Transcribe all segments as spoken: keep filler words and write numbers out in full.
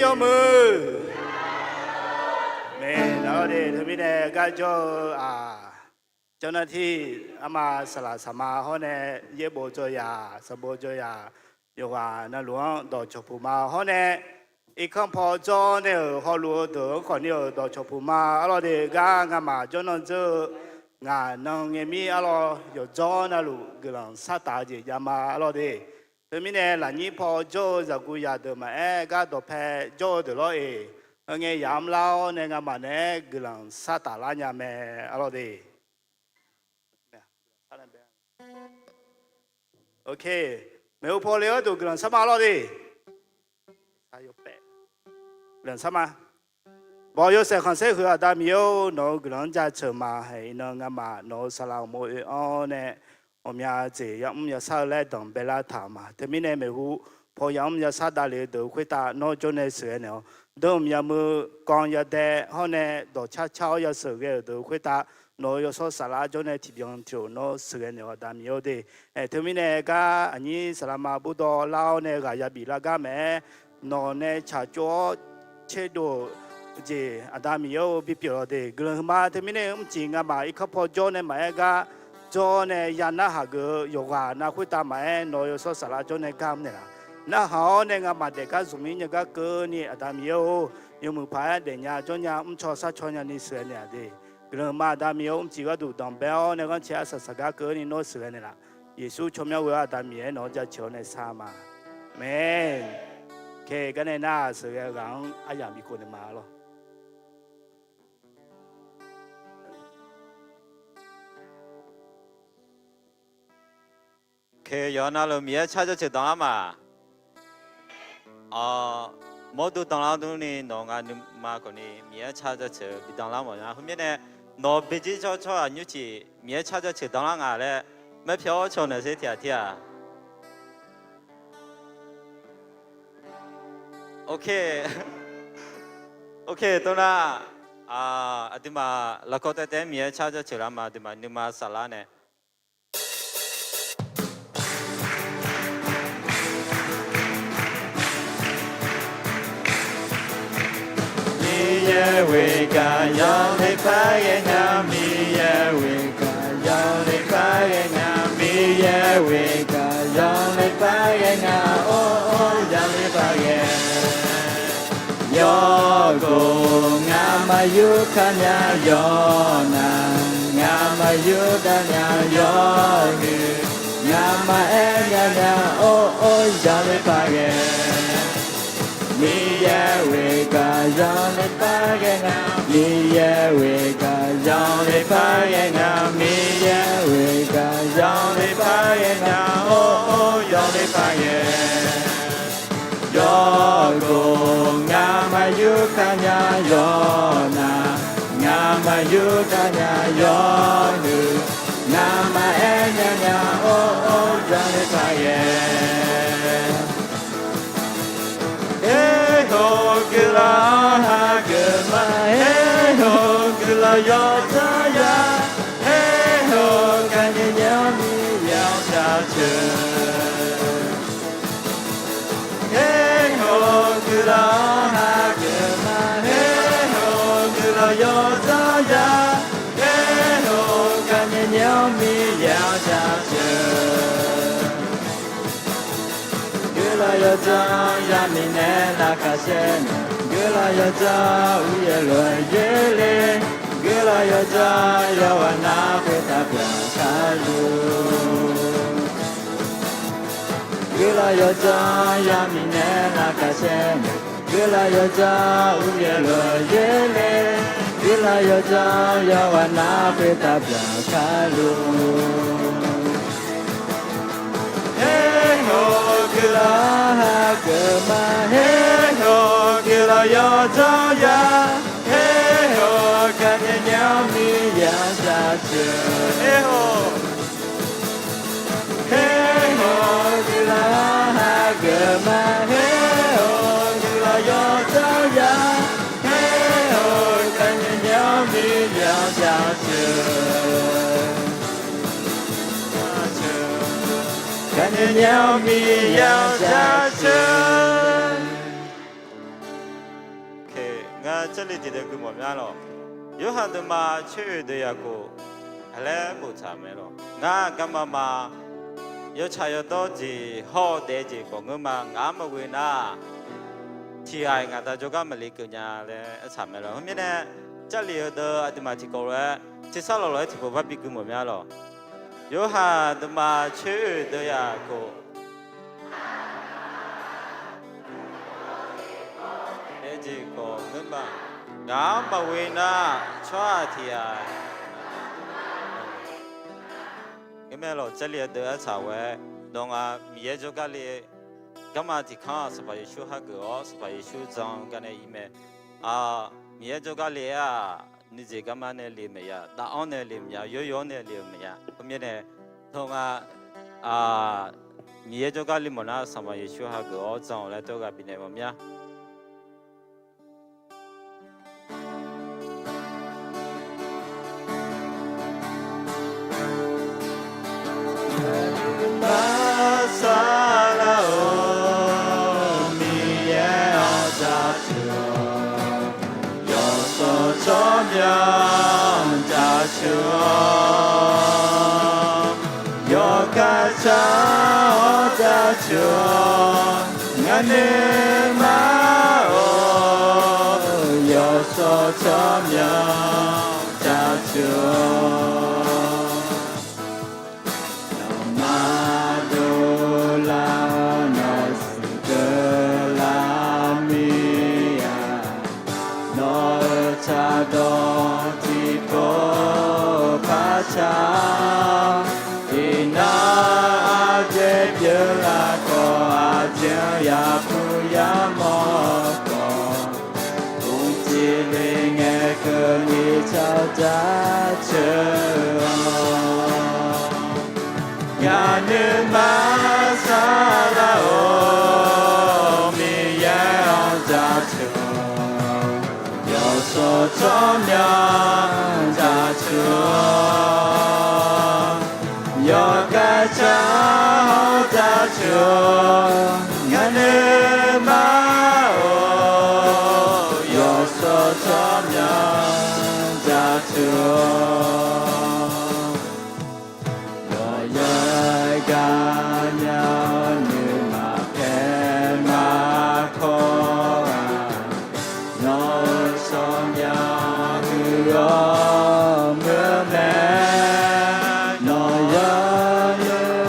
Jawrmuiq. Maeqnan-awr de, teumirnae gar jawr-eu-aq, เจ้าหน้าที่ arma saqlaq saqma hawr nae, yaerbof dzaw yaq, sanqbof dzaw yaq, yawqghaq navluf-anr dawqcawq puq ma hawr nae, irkanr paw jawr nae-euq hawluf-eu deuq-anr khawf ni-euq dawqcawq puq ma. Arlawr de, gar ngamaf jawrnan dzeur-eu ngaq nan ngae mir arlawr yawqdzawr navluf guiqlanq shartaf-eu jeq jav ma. Arlawr de, teumirnae lafnyir paw jawr-eu zaqguq zaqdeuq maqaer, gar dawqpae jawr-eu deuq lawr-eq, heu ngae yamr lar-awr nae ngamaf naeq-aer guiqlanq shartaf lar nya mae. Arlawr de, maeqhu paw le-awr deuq guiqlanq shar ma. Arlawr de, guiqlanq shar ma. Baw yawshaef khanqsaer huiq-eu Aqda Miqyaer-or, nawq-euq guiqlanq-anr jaceuq ma. Haeq iqnan ngamaf nawq-euq saqlaq uqmov oe-anr nae, ghawqmya jeq yamr yashar-eu laer danqbae lar taq-euq ma. Teumirnae maeqhu paw yamr yashar davlef-eu deuq-eu khoertav nawr jawrnae sheuqghae naeq-awq. Danqmq yamui, kanq yadae hawr nae dawqcar car-awr yasheuq ghae-euq deuq-eu khoertav, nawq-euq yawshawr saflar jawrnae tiqbyan tiqlof nawr sheuqghae naeq-awq Aqda Miqyaer-or de. Aer, teumirnae gar aqnyir saqlaqma burdawv lar-awr nae ghaq yabif lar gar maqaer, nawq nae tsaqtsov-awr tserdov-euq jeq Aqda Miqyaer-or bipyeuf lawq de. Guiqlanq huiqma. Teumirnae mrcif ngamaf irkanr paw jawr nae maqaer, gar jawr nae ya narhaq geuf-eu yawqghaq nav khoertav maqaer, nawq-euq yawshawr saflar jawrnae gar mrnaeq laf. Narhaq-awr nae ngamaf daef gar zmq mir nya gar keuvni Aqda Miqyaer-or, yawmuiq paq-aer daefnya jawrnya mrcaw sharcaw nyani sheuqghae naeq-aq de. Guiqlanq huiqma Aqda Miqyaer-or, mrcif gharduq danqbae-awr nae ghanrcae arsaq saqgar keuvni nawr sheuqghae naeq laf. Yeqsur tsawrmyanr ghoe-awr Aqda Miqyaer nawq-anr jaceuq-awr nae shar ma. Maeq. Kae garnae nar sheuqghae ghaq-anr aryamq bikhof naeq ma lawr. Kae yawqha navluf Miqyaer car jaceuq danqlar ma. Mawrdo danqlar durni nawq nga nuima khawfni Miqyaer car jaceuq bi danqlar mawf nya. Khoermirnae, nawq bejir jawr tsawrhaq nymrcif Miqyaer car jaceuq danqlar nga laer maerpyaw-awr caw naeq sher tiq ghaq tiq-aq. Ok, tov nar, aqduimaf lafkawv taev taev-aer Miqyaer car jaceuq lar ma. Aqduimaf nuima saflar nae Miqyaer ghoe gaq yawle par ghae nya, Miqyaer ghoe gaq yawle par ghae nya, Miqyaer ghoe gaq yawle par ghae nya, or or yawle par ghae. Yawgoq ngamaf yurkaq nya, yawqnaq ngamaf yurdaq nya, yawqhuiq ngamaf aer nya nya, or or yawle par ghae. Miqyaer ghoe gaq yawle par ghae nya, Miqyaer ghoe gaq yawle par ghae nya, Miqyaer ghoe gaq yawle par ghae nya, or or yawle par ghae. Yawgoq ngamaf yurkaq nya, yawqnaq ngamaf yurdaq nya, yawqhuiq ngamaf aer nya nya, or or yawle par ghae. Aer-eu guiqlanq-anr hageuf ma, aer-eu guiqlanq yawdzanr ya, aer-eu gaqnyae nyae-awr Miqyaer-anr jaceuq. Aer-eu guiqlanq-anr hageuf ma, aer-eu guiqlanq yawdzanr ya, aer-eu gaqnyae nyae-awr Miqyaer-anr jaceuq. Guiqlanq yawdzanr ya mirnae laqkhaq caer nae, guiqlanq yawdzanr uqyaer lof-aer yoerle, guiqlanq yawdzanr yawqghaq nar khoertav byaqkaq luf. Guiqlanq yawdzanr ya mirnae laqkhaq caer nae, guiqlanq yawdzanr uqyaer lof-aer yoerle, guiqlanq yawdzanr yawqghaq nar khoertav byaqkaq luf. Aer-eu guiqlanq-anr hageuf ma, aer-eu guiqlanq yawdzanr ya, aer-eu gaqnyae nyae-awr Miqyaer-anr jaceuq. Aer-eu Aer-eu guiqlanq-anr hageuf ma, aer-eu guiqlanq yawdzanr ya, aer-eu gaqnyae nyae-awr Miqyaer-anr jaceuq. Gaqnyae nyae-awr Miqyaer-anr jaceuq. Jarlif tiqdeuv gui mawf mya lawq. Yorhaq deuvma coer-eu deuv yaqkhof, aqlaer boftaq mae lawq. Ngar garma ma, yawtsaq yawdawr jeq hawr-eu daef jeq khawf ngeur ma. Ngaq-anr maqghoe nar, tiqghaq-iq ngaq da jawrgar maqle keuv nya laer aertaq mae lawq. Khoermirnae, Jarlif heudeuv aqduimaf tiqkawv lof-aer tersar lawq lof-aer tiqpov barbi gui mawf mya lawq. Yorhaq deuvma coer-eu deuv yaqkhof, daef jeq khawf ngeur ma. Ngaq-anr maqghoe nar, tsawrhaq tiqghaq-iq ngeur mae lawq. Jarlif heudeuv aertaq-aer, nawq ngaq Miqyaer jawrgar le, garma tiqkanr-aq Sanqpaq Yeqsur hageuf-awr Sanqpaq Yeqsur jan gar nae ir mae. Miqyaer jawrgar le-aer-aq, nuijeq garma nae le maqya, dav-anr nae le maqya, yawr yawr nae le-eu maqya. Khoermirnae, nawq ngaq Miqyaer jawrgar le mawf nar Sanqpaq Yeqsur hageuf-awr jan-awq laer tov ghaq bifnaeq mawf mya. Maqsaq lar-awr Miqyaer-anr jaceuq-awq. Yawshawr tsawrmyanr jaceuq-awq. Yawkhav tsaq-awr jaceuq-awq. Ngaq nuima-or, yawshawr tsawrmyanr jaceuq-awq. Nawmaf dovlar nawq siqkeuv lar mir-a. Nawq-euq tsaqdawq tiqpov par taq-awr, iqnan ardzae pyeuflar khawf, aqjeq-anr yaqpuq yamawr khawf, mqcif le ngae keuvni tsawrjaceuq-awq. Ngaq nuima saqlar-awr Miqyaer-anr jaceuq-awq. Yawshawr tsawrmyanr jaceuq-awq. Yawkhav tsaq-awr jaceuq-awq. Ngaq nuima-or, yawshawr tsawrmyanr jaceuq-awq. Yawqyawr-aer gar nya-awr nuima paer ma kawr-aq, nawq-euq tsawrmyanr huiq-awr meuq-eu mae. Nawq yawqnyoer-eu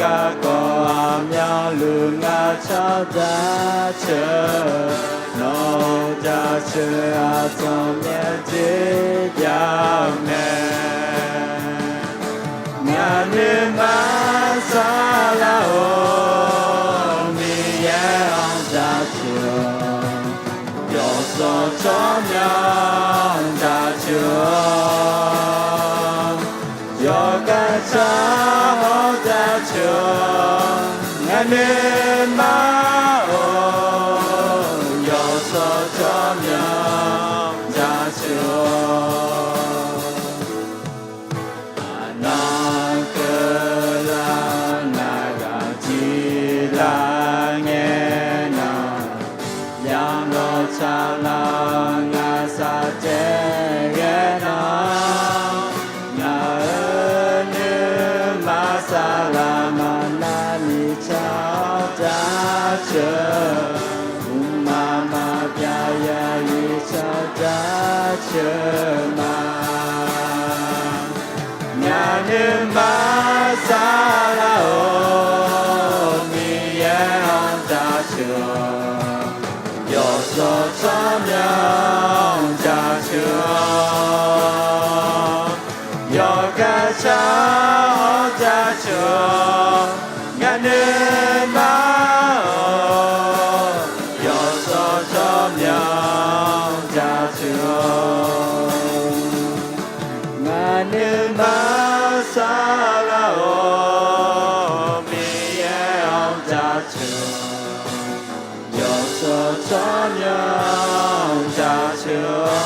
garkawv aqmyanluf ngar tsawrjaceuq, nawq-euq jaceuq-aq tsawrmyanr dzer jav-eu mae. Ngaq nuima saqlar-awr Miqyaer-anr jaceuq-awq. Yawshawr tsawrmyanr jaceuq-awq. Yawkhav tsaq-awr jaceuq-awq. Ngaq nuima-or, yawshawr tsawrmyanr jaceuq-awq. Aqnan keuvlar ngaq ghaq jir lar ngae nan, yamq lawq tsaqlar ngaq saqcaev ghae nan, ngaq-euq nuima saqlar maqnar ni tsaq-awr jaceuq, mqmaq maqbyav yayi tsaq-awr jaceuq ma. Ngaq nuima saqlar-awr Miqyaer-anr jaceuq-awq. Yawshawr tsawrmyanr jaceuq-awq. Yawkhav tsaq-awr jaceuq-awq. Ngaq nuima-or, yawshawr tsawrmyanr jaceuq-awq. Ngaq nuima saqlar-awr Miqyaer-anr jaceuq-awq. Yawshawr tsawrmyanr jaceuq-awq.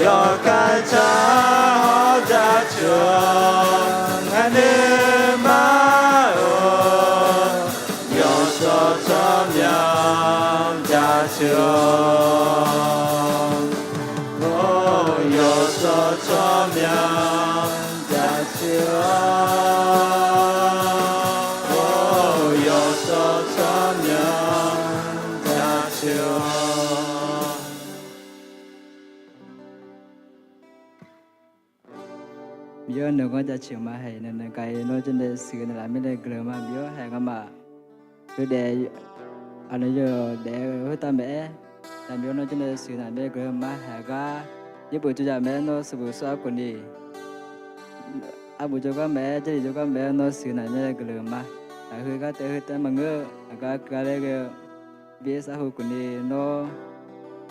Yawkhav tsaq-awr jaceuq-awq. Ngaq nuima-or, yawshawr tsawrmyanr jaceuq-awq. Nawr jaceuq ma. Haeq nae nae gaq-ir nawr janrnae siq naeqlaf mirnae guiqlanq ma. Bif-awr haeq ngamaf heudaef aqnaeq yawdaef-eu khoertav maeq-aer, daqmif-awr nawr janrnae siq naeq mirnae guiqlanq ma. Haeq gar yaerbof jawrja maeq-aer nawr sanqbof sawr-ar khofni, arbof jawrgar maeq-aer, Jarlif jawrgar maeq-aer nawr siq naeq mirnae guiqlanq ma. Aqheu gar taef heu taef maqngeur, aqgar keuv-a laer ghae-eu bi-aer sar heu khofni nawr,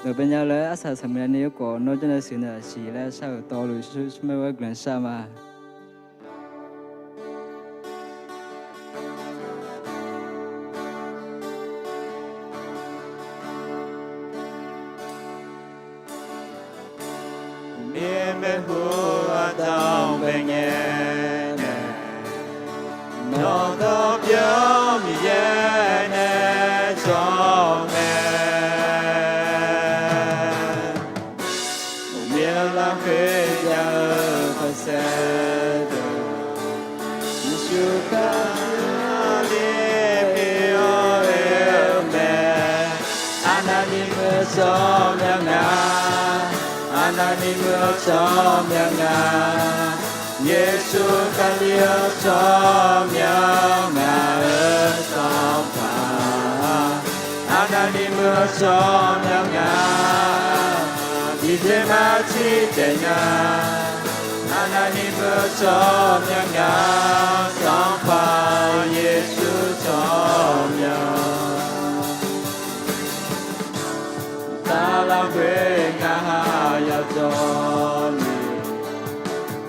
dawq bae nya laer arsaq saqmuiq ni-aer khawf nawr janrnae siq naeq siq laer shar-euq tawvluf smr-eu gharduq guiqlanq shar ma. Mirmaer hu aqdamq bae ngae nae, nawr dawq byar Miqyaer nae jawr mae. Uqmir larkhoer jav-eu hawsaer deuq, Yeqsur Kali pyeuf-awr oe-eu mae. Arnavni muiq-eu tsawrmyanr nga, arnavni muiq-eu tsawrmyanr nga, Yeqsur Kali-eu tsawrmyanr, ngaq-euq Sanqpaq. Arnavni muiq-eu tsawrmyanr nga, tiqjeq maqcir taef nya. Arnavni muiq-eu tsawrmyanr nga, Sanqpaq Yeqsur tsawrmyanr. Tavlar khoer ngar ha yadawr ni,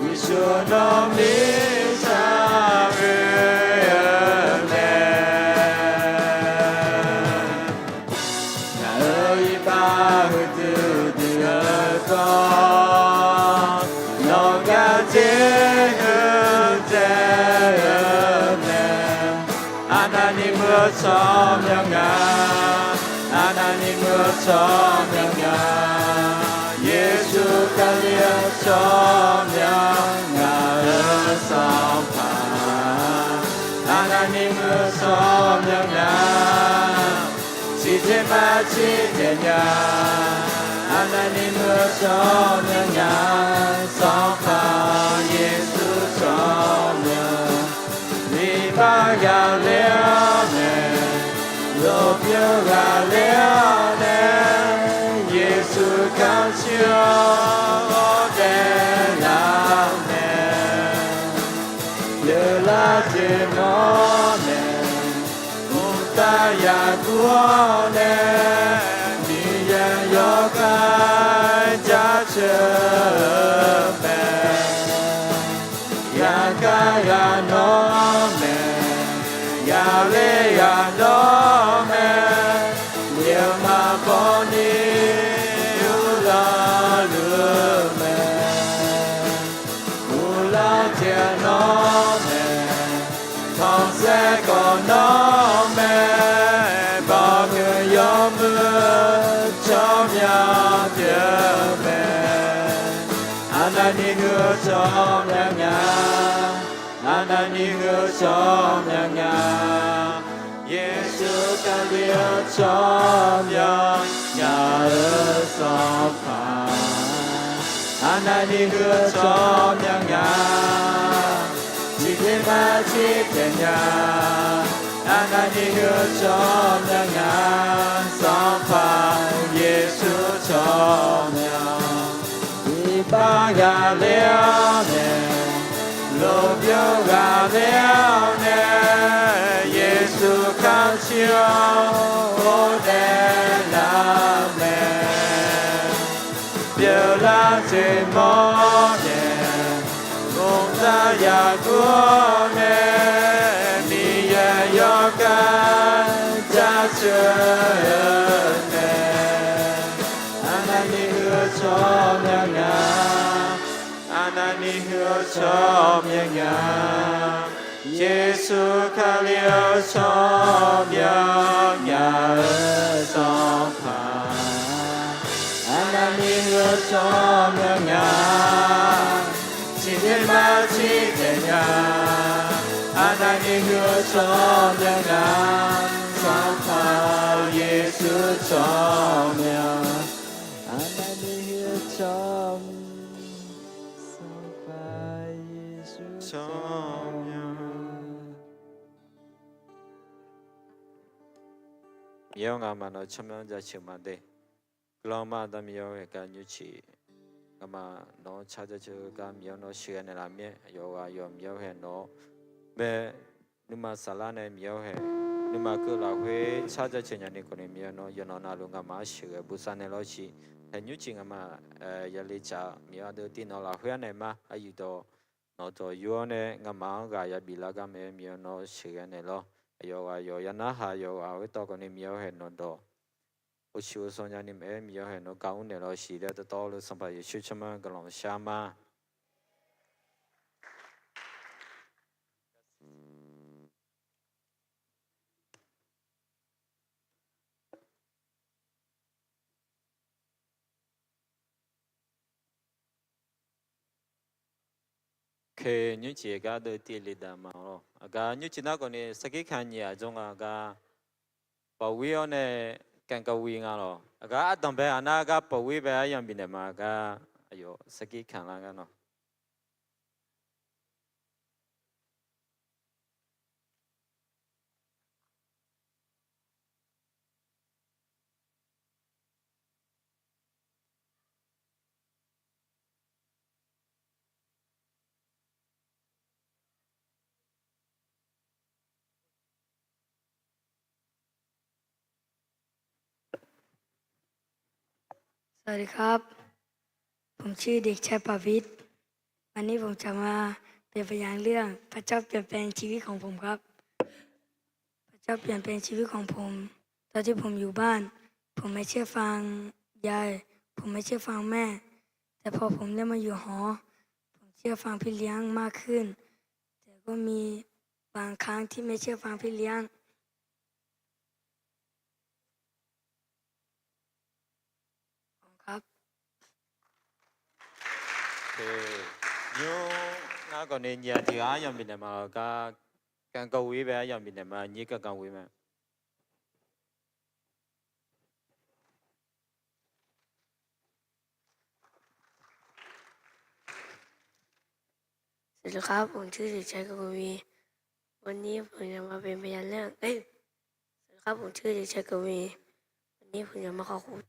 Yeqsur nawr mirtsaq ghoe-eu mae. Ngaq-euq iqbax huiqdui dui-eu dawr, nawq gar dzer-eu dzae-eu mae. Arnavni muiq-eu tsawrmyanr nga, arnavni muiq-eu tsawrmyanr nga, Yeqsur Kali-eu tsawrmyanr, ngaq-euq Sanqpaq. Arnavni muiq-eu tsawrmyanr nga, tiqjeq maqcir taef nya. Arnavni muiq-eu tsawrmyanr nga, Sanqpaq Yeqsur tsawrmyanr. Iqbax ghaqler-awr nae, lmqbymr ghaqler-awr nae, Yeqsur kamq sir-awr daev lar mae. Pyeuflar jeq mawr nae, mqtav yaqgur-awr nae, Miqyaer yawkhav jaceuq-eu mae. Yaqkhav yaqnawr mae, yaqler yaqnawr mae, yawmaf bawni uvlanr luf-eu mae. Uvlanr tiq nawr mae, khanqsaer khawf nawr mae, bawqmuiq yawmuiq tsawrmyanr pyeuf-eu mae. Arnavni huiq-eu tsawrmyanr nga, arnavni huiq-eu tsawrmyanr nga, Yeqsur Kali-eu tsawrmyanr, ngaq-euq Sanqpaq. Arnavni huiq-eu tsawrmyanr nga, tiqjeq maqcir taef nya. Arnavni huiq-eu tsawrmyanr nga, Sanqpaq Yeqsur tsawrmyanr. Iqbax ghaqler-awr nae, lmqbymr ghaqler-awr nae, Yeqsur kamq sir-awr daev lar mae. Pyeuflar jeq mawr nae, mqtav yaqgur-awr nae, Miqyaer yawkhav jaceuq-eu mae. Arnavni huiq-eu tsawrmyanr nga, arnavni huiq-eu tsawrmyanr nga, Yeqsur Kali-eu tsawrmyanr, ngaq-euq Sanqpaq. Arnavni huiq-eu tsawrmyanr nga, tiqjeq maqcir taef nya. Arnavni huiq-eu tsawrmyanr nga, Sanqpaq Yeqsur tsawrmyanr. Arnavni huiq-eu tsawrmyanr, Sanqpaq Yeqsur Miqyaer-awr, ngamaf nawq tsawrmyanr jaceuq ma de. Guiqlanq ma, Aqda Miqyaer-awr, haeq gar nymrcif ngamaf nawq-anr car jaceuq gar Miqyaer-awr nawr sheuqghae naeqlaf mir-aer, aqyawf ghaq yawq Miqyaer-awr haeq nawq-anr bae nuima saflar nae Miqyaer-awr haeq nuima keuv lafkhoer car jaceuq nyani khawf ni Miqyaer nawr yawqnawq navluf ngamaf-anr sheuqghae bosav naeqlawr siq. Haeq nymrcif ngamaf yale tsaf Miqyaer aqdui tiqnawq lafkhoer arnaeq ma aqyuif dawq nawq dawq yur-awr nae ngamaf-anr ghaq yabif lar gar mae-aer Miqyaer nawr sheuqghae naeqlawr. Aqyawf ghaq yawq ya narhaq yawqghaq khoertawv khawf ni Miqyaer-awr haeq nawq dawq uqshiq uqsanq nyani mae-aer Miqyaer-awr haeq nawr gar mr naeqlawr siq laer dawqtawvluf Sanqpaq Yeqsur tsawrmyanr guiqlanq shar ma. Oke, nymrcif gar deuv tiv le daq ma lawr. Aqgar nymrcif nar khawf ni sarkir kaq nyiq aqjawr nga gar pawqwir-awr nae kaeqkawq wi nga lawr. Aqgar ardanq bae aqnar gar pawqwir bae aryamq bifnaeq ma gar aqyawf sarkir kaq lar gar nawr.สวัสดีครับ ผมชื่อเด็กชายปาวิทย์ วันนี้ผมจะมาเป็นพยานเรื่องพระเจ้าเปลี่ยนแปลงชีวิตของผมครับ พระเจ้าเปลี่ยนแปลงชีวิตของผม ตอนที่ผมอยู่บ้าน ผมไม่เชื่อฟังยาย ผมไม่เชื่อฟังแม่ แต่พอผมได้มาอยู่หอ ผมเชื่อฟังพี่เลี้ยงมากขึ้น แต่ก็มีบางครั้งที่ไม่เชื่อฟังพี่เลี้ยง ครับ Nymr ngar khawf ni nyiq aqdui aryamq bifnaeq ma lawr gar, kaeqkawq wi bae aryamq bifnaeq ma, nyiq kaeqkawq wi ma. สวัสดีครับ ผมชื่อเด็กชายกวี วันนี้ผมจะมาเป็นพยานเรื่อง เอ้ย สวัสดีครับ ผมชื่อเด็กชายกวี วันนี้ผมจะมาขอบคุณ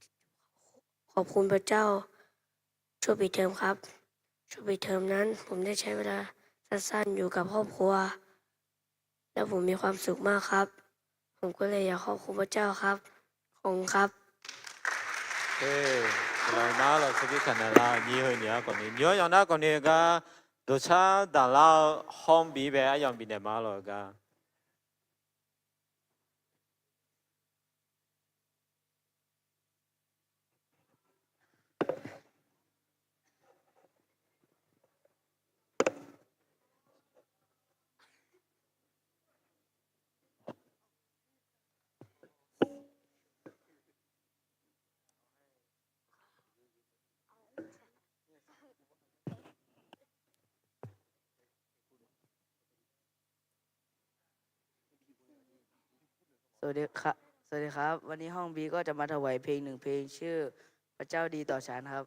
ขอบคุณพระเจ้า ช่วงปิดเทอมครับ ช่วงปิดเทอมนั้น ผมได้ใช้เวลาสั้นๆอยู่กับครอบครัว แล้วผมมีความสุขมากครับ ผมก็เลยอยากขอบคุณพระเจ้าครับ ขอบคุณครับ Guiqlanq ma lawr, sarkir kaq naeq lar. Nyiq heu nyiq-anr khawf ni, nyiq-anr yawq nar khawf ni gar, dawqcar daqlar-eu hawr-anr bi bae aryamq bifnaeq ma lawr gar. Sawasdee kha, sawasdee kha. วันนี้ห้องบีก็จะมาถวายเพลงหนึ่งเพลง ชื่อพระเจ้าดีต่อฉันครับ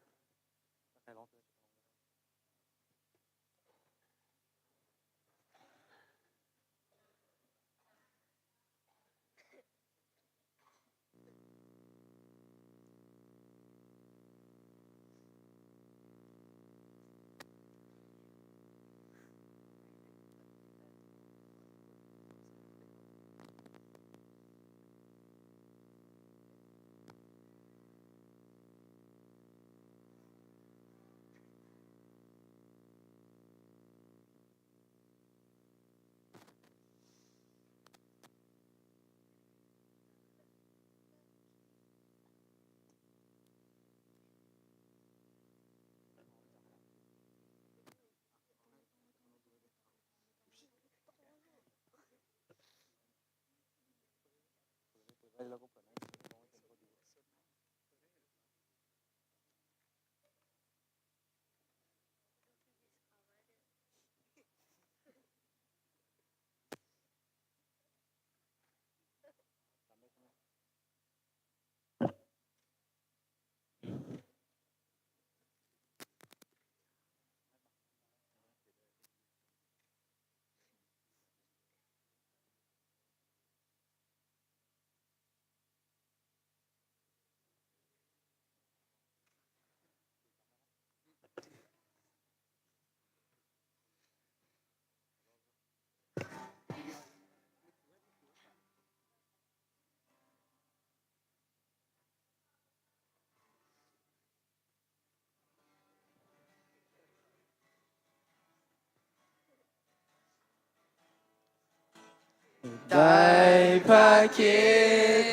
Dai parkir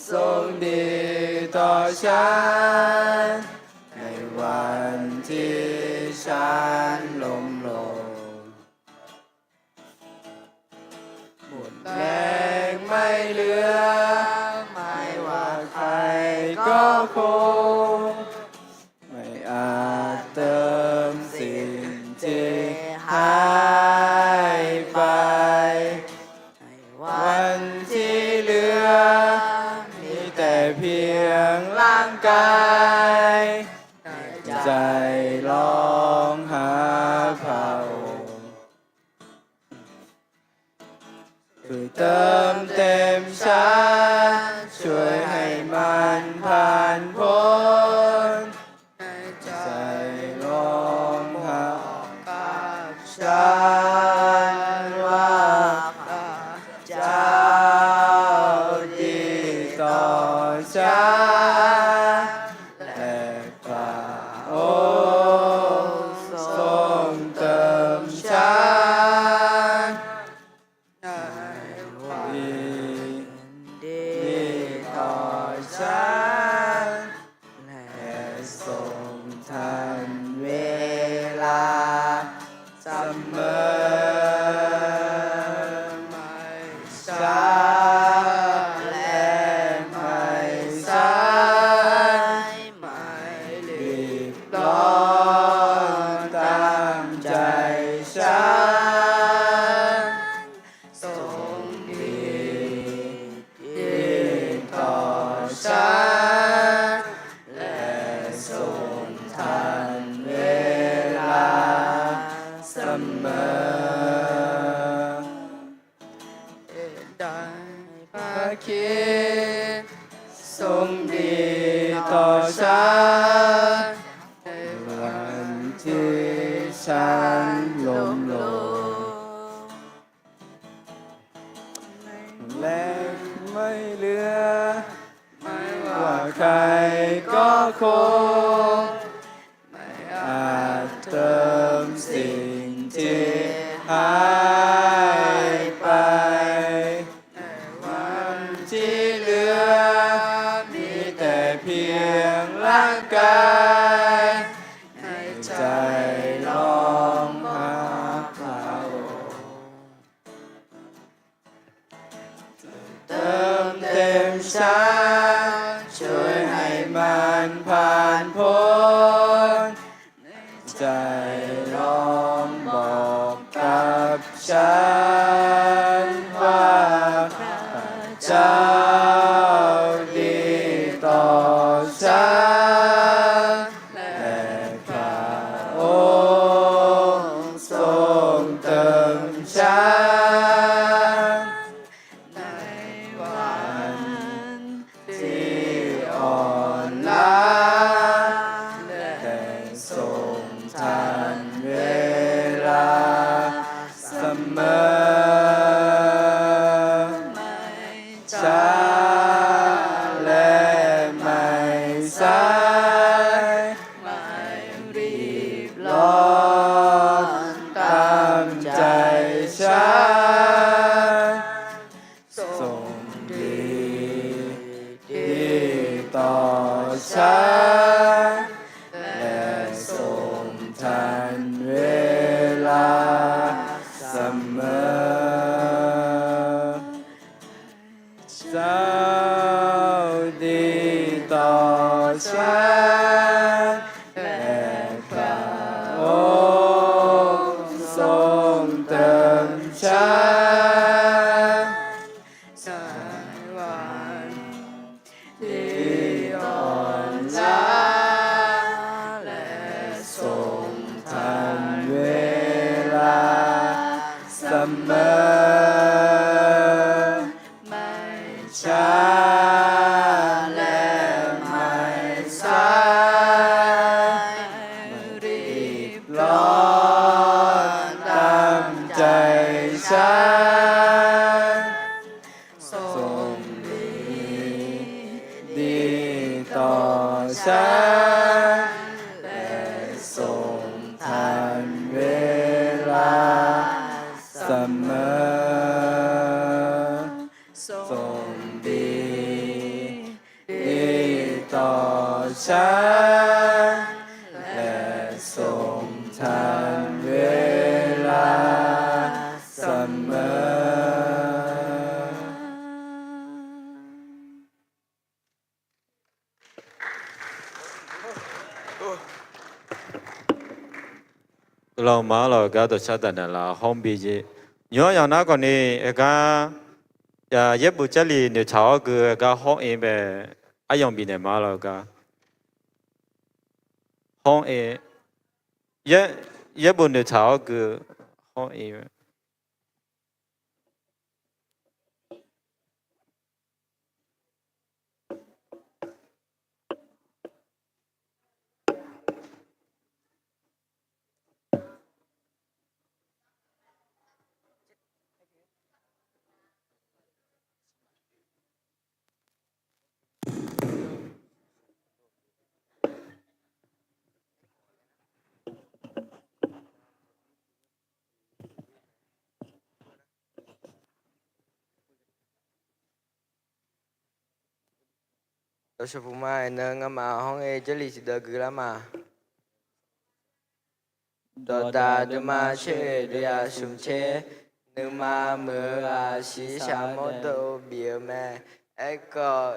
ทรงดีต่อฉัน ในวันที่ฉันล้มลง หมดแรงไม่เหลือ ไม่ว่าใครก็คง ไม่อาจเติมสิ่งที่หายไป วันที่เหลือ มีแต่เพียงร่างกาย ในใจร้องหาพระองค์ ช่วยเติมเต็มฉัน ช่วยให้มันผ่านพ้น ในใจร้องบอกกับฉันว่า พระเจ้าดีต่อฉัน และพระองค์ทรงเติมฉัน ในวันดีต่อฉัน และทรงทันเวลาเสมอ ไม่ช้าและไม่สาย ไม่รีบร้อนตามใจฉัน ทรงดี ดีต่อฉัน และทรงทันเวลาเสมอ เหตุใดพระคริสต์ทรงดีต่อฉัน ในวันที่ฉันล้มลง แรงไม่เหลือ ไม่ว่าใครก็คง ไม่อาจเติมสิ่งที่หายไป ในวันที่เหลือ มีแต่เพียงร่างกาย ในใจร้องหาพระองค์ เติมเต็มฉัน ช่วยให้มันผ่านพ้น ในใจร้องบอกกับฉันว่า พระเจ้าดีต่อฉัน และพระองค์ทรงเติมฉัน ในวันที่อ่อนล้า และทรงทันเวลาเสมอ ไม่ช้าและไม่สาย ไม่รีบร้อนตามใจฉัน ทรงดี ดีต่อฉัน และทรงทันเวลาเสมอ เจ้าดีต่อฉัน และพระองค์ทรงเติมฉัน ในวันที่อ่อนล้า และทรงทันเวลาเสมอ ไม่ช้าและไม่สาย ไม่รีบร้อนตามใจฉัน ทรงดี ดีต่อฉัน และทรงทันเวลาเสมอ Sharlaeq songtan oeqlar saqmeur. လမ lawq gar dawqshar daqnaeq laf hawr bi jeq. Nymq-anr yawq nar khawfni aer gar, yaerbof Jarlif noeqtaq-awr gui aer gar hawr-ir bae, aryamq bifnaeq ma lawq gar. Hawr-ir, yaerbof noeqtaq-awr gui hawr-ir. Dawqshawq puq ma, iqnan ngamaf hawr-ir Jarlif tiqdeuv gui lar ma. Dawqdaq deuvma tser-oeq deuvyaq smq tser, nuima muiq-eu aqsiq shaqmawr dov bif-eu mae. Aerkhawf,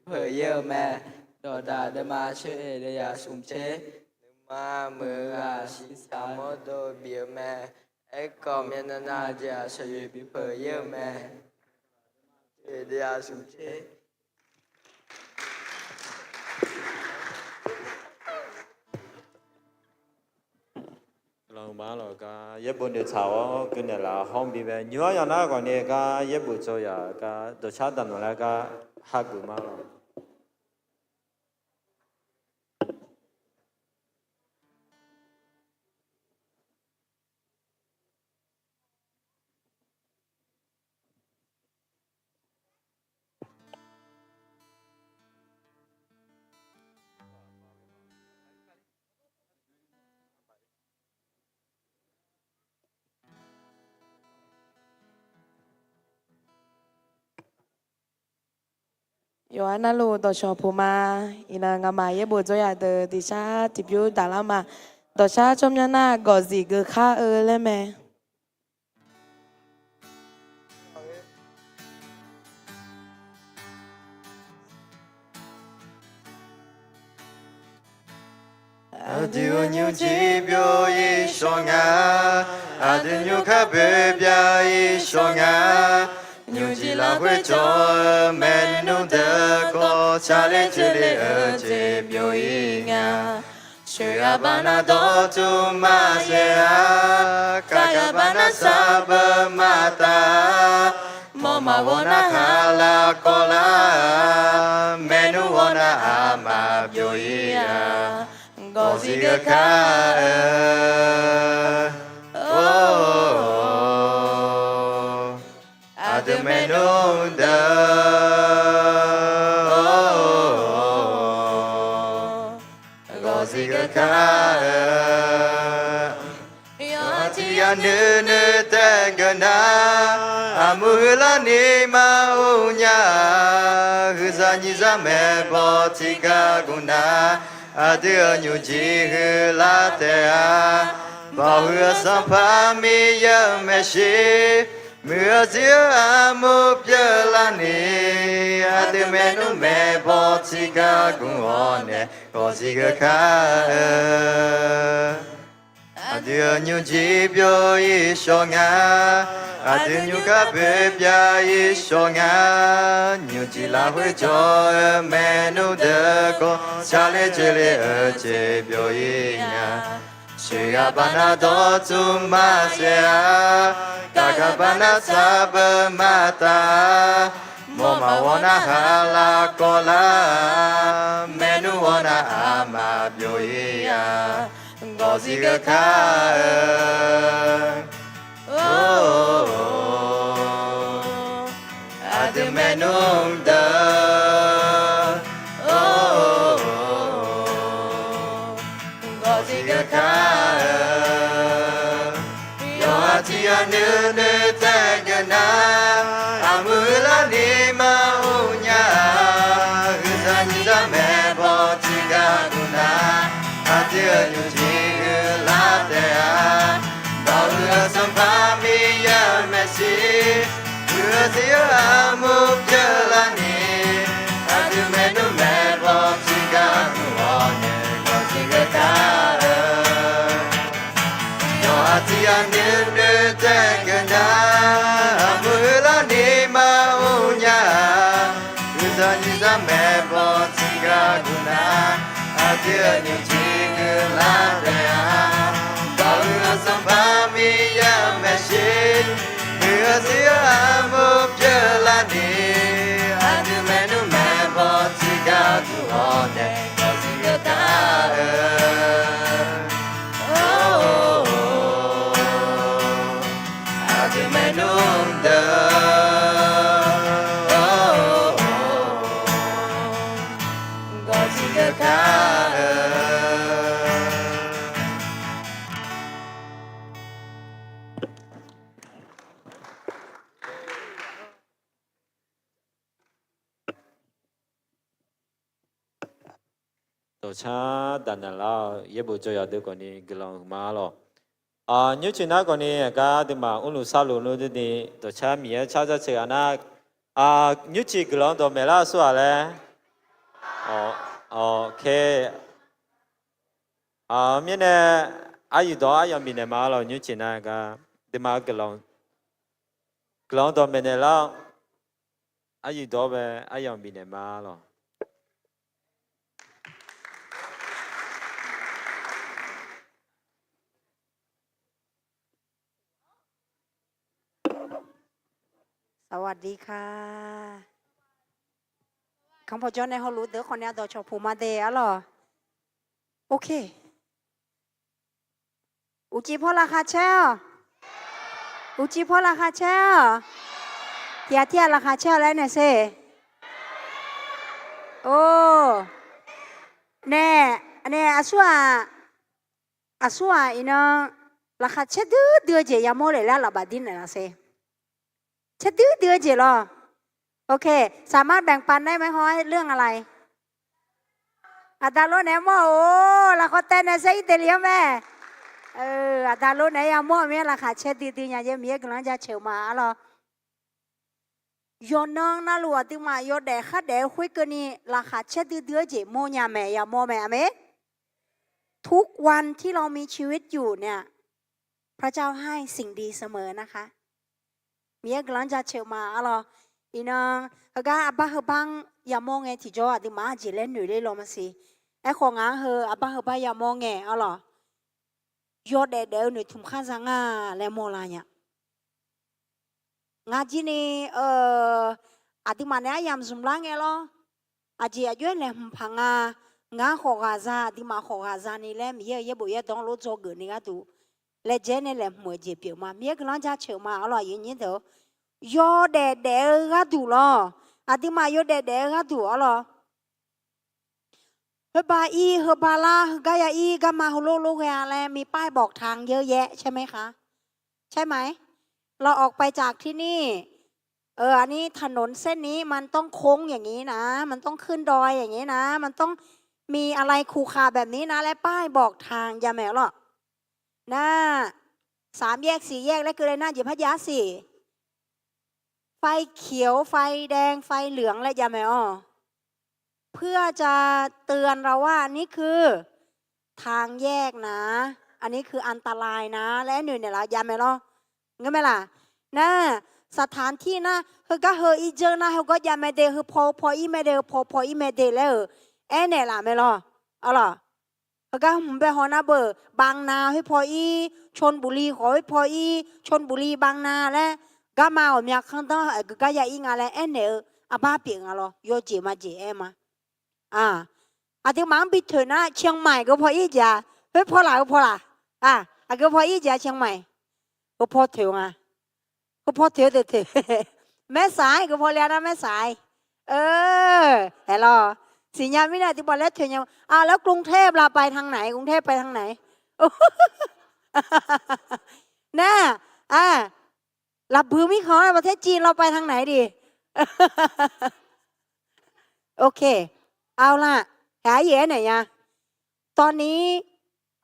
peuq-ir-eu mae. Dawqdaq deuvma tser-oeq deuvyaq smq tser, nuima muiq-eu aqsiq shaqmawr dov bif-eu mae. Aerkhawf, myavnav nav jeq-aq shaqyoeq bipeuq-ir-eu mae. Oeq deuvyaq smq tser. Lawq ma lawq gar yaerbof noeqtaq-awr gui naeqlaf hawr bi bae, nymq-anr yawq nar khawfni gar yaerbof tsawrhaq gar dawqshar daqnaeq lar gar hageuf ma lawq. Yawqha navluf dawqshawq puq ma. Iqnan ngamaf yaerbof dzawryaq deuq tiqshar tiqbymr daqlar ma. Dawqshar tsawrmyanr nar gawqzif geukhar-eu laer mae. Aqdui-euq nymrjir byov-ir shawr nga. Aqdui nymrkhar boerbya-ir shawr nga. Nymrjir lafkhoer jawr-eu maernmr deuq khawf, sharler joerler-eu jeq byov-ir nga. Sheuqghaq baqnar dawqtsuif maqsaef-a, kaqghaq baqnar sarbeuq maqtaf-a, mawrmaf ghawrnar khaqlaf kawvlar-a, maernmr ghawrnar aqma byov-ir-a, gawqzir geukhar-eu or, aqdui maernmr deuq or, gawqzir geukhar-eu. Yawqha tiq ghaq nuinoeq taef geuf nar, aqmuiq huiqlar ni maqur nya-a, huiqzaq nyiqzaq maeqbawq tiqgar gmq nar, aqdui-euq nymrjir huiqlar taef-a, bawq huiq-eu Sanqpaq Miqyaer-euq maeqshi, muiq-eu zir-eu armur pyeuflar ni, aqdui maernmr maeqbawq tiqgar gmq-awr nae, gawqzir geukhar-eu. Aqdui-euq nymrjir byov-ir shawr nga. Aqdui nymrkhar boerbya-ir shawr nga. Nymrjir lafkhoer jawr-eu maernmr deuq khawf, sharler joerler-eu jeq byov-ir nga. Sheuqghaq baqnar dawqtsuif maqsaef-a, kaqghaq baqnar sarbeuq maqtaf-a, mawrmaf ghawrnar khaqlaf kawvlar-a, maernmr ghawrnar aqma byov-ir-a, gawqzir geukhar-eu. Aqdui maernmr deuq or, gawqzir geukhar-eu. Yawqha tiq ghaq nuinoeq taef geuf nar, aqmuiq huiqlar ni maqur nya-a, huiqzaq nyiqzaq mae Tiq-eu nyiq ciq guiqlanq taef-a, dawq-eu Sanqpaq Miqyaer-eu maeqshi, muiq-eu zir-eu armur pyeuflarni, aqdui maernmr maeqbaw tiqgar duq-awr nae, dawqtsuif-eu dar-eu, aqdui maernmr deuq, dawqtsuif-eu dar-eu. Dawqcar daqnaeq lar-eu yaerbof jawr yadeuv khawfni guiqlanq huiqma lawq. Nymrcif nar khawfni aqgar aqduimaf mrluf sarluf nmr durni, dawqcar Miqyaer car jaceuq-a nar, nymrcif guiqlanq dawqmaeq lar-eu aqsur-aq laer. Mirnae, aryuif dawq aryamq bifnaeq ma lawq. Nymrcif nar gar aqduimaf guiqlanq dawqmaeq naeq lar-awr, aryuif dawq-awr bae aryamq bifnaeq ma lawq. สวัสดีค่ะ Kanqpawq jawr nae hawluf deuq khawfni aqdawq cawq puq ma de arlawq. Ok. Uqcif paw laqkhaq caer-awq. Uqcif paw laqkhaq caer-awq. Tiq ghaq tir-aq laqkhaq caer-awq laer nae sher. Or. Nae, nae aqsur-aq, aqsur-aq iqnan laqkhaq caer duidui-eu jeq yamawr le laer lafbaf dir naeqlaf sher. Caer duidui-eu jeq lawr. Ok, สามารถแบ่งปันได้ไหม haw-aer leur nga laf-iq. Aqda lor naeq-aer mawr-or, lafkhawf taev nae saer ir deli-anr mae. Aqda lor naeq-aer yamawr-eu mir-aer laqkhaq caer duidui nya jeq Miqyaer guiqlanq jaceuq ma arlawq. Yawqnan navluf aqduimaf yawdaef khardaef-eu khoerkeuvni laqkhaq caer duidui-eu jeq mawrnya mae, yamawr mae, aqmeq. ทุกวันที่เรามีชีวิตอยู่เนี่ย พระเจ้าให้สิ่งดีเสมอนะคะ Miqyaer guiqlanq jaceuq ma arlawq. Iqnan heugar arbar heubar-anr yamawr ngae tiqjawr aqduimaf-anr aqjeq laer noeq ler law maqsiq. Aerkhawf ngaq-anr heu arbar heubar yamawr ngae arlawq, yawdaef daef-eu noeqtmq khar za nga laer mawrlar nya. Ngar jir ni, aqduimaf naeq-aer yamq zmq lar ngae lawr. Aqjeq aqjox-aer laeqhmq paq nga. Ngar khawf ghaq za, aqduimaf khawf ghaq za ni laer Miqyaer-euq yaerbof yaerdawq-anr lof dzawgeuf ni gharduq laejae nae laeqhmq-euq jeq pyeuf ma. Miqyaer guiqlanq jaceuq ma arlawq, aqyuif nyir deuq-or. Yawdaef daef-eu gharduq lawr. Aqduimaf yawdaef daef-eu gharduq arlawq. Heuba ir, heuba lar, heugar ya ir, garma heulof lof ghae-a laer มีป้ายบอกทางเยอะแยะใช่ไหมคะ ใช่ไหม เราออกไปจากที่นี่ อันนี้ ถนนเส้นนี้มันต้องโค้งอย่างนี้นะ มันต้องขึ้นดอยอย่างนี้นะ มันต้องมีอะไรขรุขระแบบนี้นะ และป้ายบอกทาง jamaeq lawr. Nar, สามแยก สี่แยก laer keuvle nar jeq par jav siq. ไฟเขียว ไฟแดง ไฟเหลือง laer jamaeq-awq. เพื่อจะเตือนเราว่า นี่คือทางแยกนะ อันนี้คืออันตรายนะ laer aernoeq naeqlaf-eu jamaeq lawr. Ngeur mae laq? Nar, สถานที่ nar, heugar heu ir dzeur nar, heugawr jav mae de, heu paw heu paw ir mae de, heu paw heu paw ir mae de laer-euq aernaeq laf mae lawr. Arlawq. Heugar hmq bae haw nar beu, บางนา khoer paw ir, ชลบุรี khawf khoer paw ir, ชลบุรี บางนา laer, garma ghawqmya kanrdanr aqgeu gar ya ir nga laer aernaeq-eu arbar pyeuf nga lawr, yawjeq majeq aer ma. Aqduimaf-anr bi toeq nar, เชียงใหม่ geu paw ir jeq-a, khoer paw laf, heu paw laf, aqgeu paw ir jeq-a, เชียงใหม่ heu paw toeq nga. Heu paw toeq-eu deuq toeq. แม่สาย geu paw le-a nar แม่สาย. Aer lawr, siqnya mirnae aqduimaf laer toeq nya. แล้วกรุงเทพล่ะ ไปทางไหน กรุงเทพ ไปทางไหน nar, laqbui mirkhanq-anr ประเทศจีน เราไปทางไหนดี Ok, เอาล่ะ, haeq-aer yaef aernaeq nya. ตอนนี้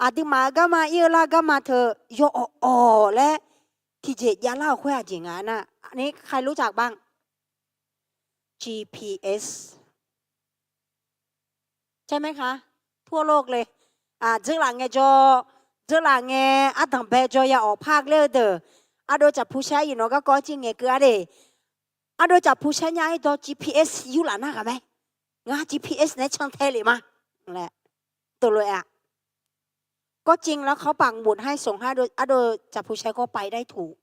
aqduimaf-eu garma ir-eu lar garma teu yaw awq awq laer tiqjeq javlar-euq khoer aqjeq nga nar, อันนี้ใครรู้จักบ้าง จีพีเอส ใช่ไหมคะ ทั่วโลกเลย dzeur laf ngae jawr, dzeur laf ngae ardanq bae jawr ya awq par ler-eu deuq, ardov caf pu shar-aer yif nawq garkawv-anr cir ngaeqkeuv-ar de. Ardov caf pu shar nya-aer dawr จีพีเอส yurlaf nar ghaq mae. Ngar จีพีเอส naeq-aer cantae lef ma laer. Teulof-aer-aq, ก็จริงแล้วเขาปักหมุดให้ส่งให้ ardov จับผู้ชายก็ไปได้ถูก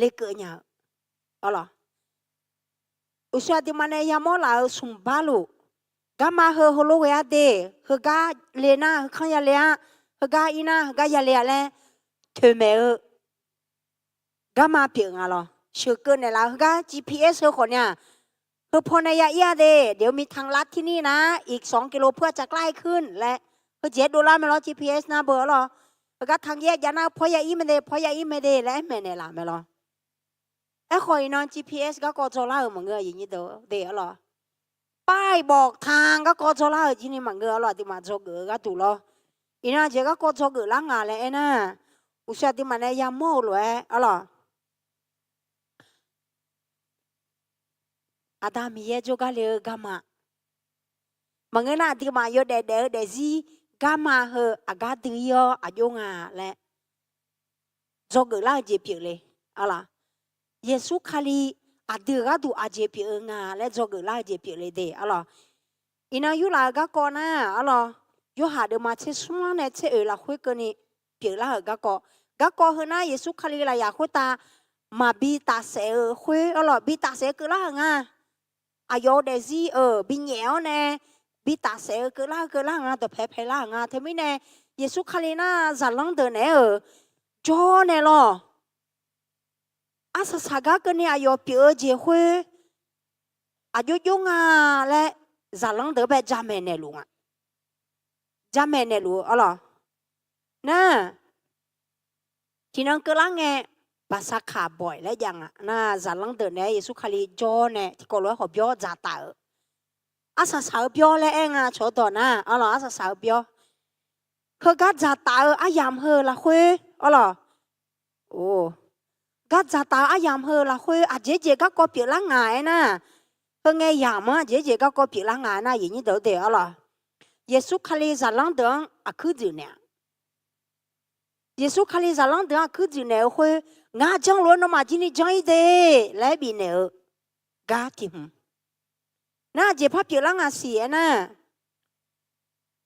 lekeuv nya-eu, arlawq. Uqshoe aqduimaf nae yamawr laf-euq smq bar luf, garma heu heulof ghae-ar de, heugar le nar heukanr yale-ar, heugar ir nar heugar yale-a laer toeqmaeq-eu garma pyeuf nga lawr. Sheuqkeuv naeqlaf-eu heugar G P S heu khawf nya, heu pawnae ya ir-a de, เดี๋ยวมีทางลัดที่นี่นะ อีกสองกิโลเพื่อจะใกล้ขึ้น laer, heujeq-aer dovlar mae lawr, G P S nar beu arlawq. Heugar ทางแยก jav nar paw ya ir mae de, paw ya ir mae de laer aer maeqnaeq laf mae lawr. Aerkhawf iqnan G P S garkawv dzawlar-euq maqngeur, aqyuif nyir deuq de arlawq. ป้ายบอกทาง garkawv dzawlar-euq jir ni maqngeur arlawq, aqduimaf dzawgeuf-eu gharduq lawr. Iqnan jeq garkawv dzawgeuf lar nga laer aernar, uqshoe aqduimaf nae yamawr-eu lof-aer arlawq. Aqda Miqyaer jawrgar le-eu garma maqngeur nar, aqduimaf yawdaef daef-eu daefzir garma heu aqgar dui ir-awr aqjox nga laer dzawgeuf lar-eu jeq pyeuf le, arlawq. Yeqsur Kali aqdui-euq gharduq aqjeq pyeuf-eu nga laer dzawgeuf lar-eu jeq pyeuf le de, arlawq. Iqnan yurlaf-euq garkawv nar, arlawq, Yorhaq deuvma tser smr-anr nae tser oeq lafkhoer keuvni pyeuflar-euq garkawv. Garkawv heu nar Yeqsur Kali lafyaq khoertav maqbi tafsaef-eu khoer, arlawq, bi tafsaef-eu keuvlar-euq nga. Aqyawf-euq daefzir-euq binyaef-awr nae bi tafsaef-eu keuvlar-eu keuvlar-eu nga, dawqpae paelar-euq nga. Teumirnae Yeqsur Kali nar zaqlanr deuq naeq-aer-euq jawr nae lawr, arsaq saqgar keuvni aqyawf pyeuf-eu jeq khoer aqjox jox nga laer zaqlanr deuq-anr bae jamaeq naeqluf nga. Jamaeq naeqluf-eu arlawq. Nar, tiqnan keuvlar ngae, baqsaqkaq bawq laer jav nga nar, zaqlanr deuq naeq-aer Yeqsur Kali jawr nae tiqkawv lof-aer khawf byawr dzaqtaf-euq, arsaq saq-eu byawr laer aer nga, cawqdawq nar, arlawq, arsaq saq-eu byawr. Heugar dzaqtaf-eu aryamq heu lafkhoer, arlawq, gar dzaqtaf-eu aryamq heu lafkhoer aqjeq jeq garkawv pyeuflar nga aernar, heu ngae yamq-anr aqjeq jeq garkawv pyeuflar nga aernar, aqyuif nyir deuq de, arlawq, Yeqsur Kali zaqlanr deuq-anr aqkuir dzuif naeq-a. Yeqsur Kali zaqlanr deuq-anr aqkuir dzuif naeq-eu khoer, ngar janr lof-aer nawmaf jir ni janr ir de laer bifnaeq-eu gar tiq hmq. Nar aqjeq par pyeuflar nga siq aernar,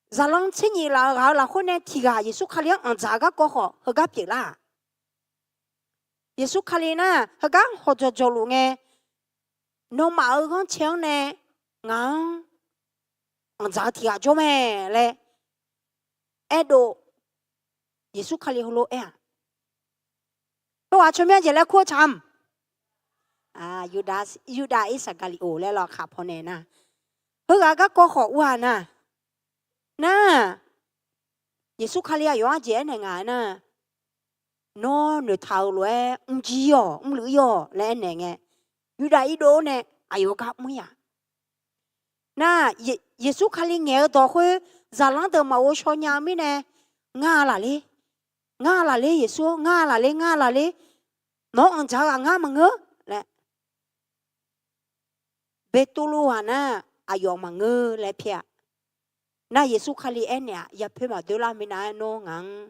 zaqlanr tser nyif laf-eu ghaq-eu lafkhoer nae tiq ghaq Yeqsur Kali-anr anqdzaq-eu garkawv khawf heugar pyeuflar-aq. Yeqsur Kali nar heugar hawqjawq jawqluf ngae, nawmaf-euq ghanrcae-anr nae ngaq-anr anqdzaq-eu tiq ghaq jawr mae laer aerdov, Yeqsur Kali heulof-aer-aq, heughaq tsawrmyanr jeq laer kur-eu tsaq-am. Yurdav Irsaqgaqliqoq laer lawkhaq pawnae nar, heughaq garkawv khawf ur-aq nar, nar, Yeqsur Kali aqyawf-anr jeq aernaeq nga aernar, nawr noeqtaq-euq lof-aer mrjir-awq, mrluiv ir-awq laer aernaeq ngae, Yurdav irdov nae aqyawf gar mr-ir-aq. Nar, Yeqsur Kali ngaeq-eu dawq khoer zaqlanr deuq maqghov shaw nya-eu mirnae, ngar lafler, ngar lafler Yeqsur, ngar lafler, ngar lafler, nawq-anr anqdzaq-eu ghaq ngar maqngeur laer, Beqtuvluv ghaq nar, aqyawf maqngeur laer pyaer-a. Nar Yeqsur Kali aernaeq-aq, yapoer maqdoerlar minav-aer nawr ngaq-anr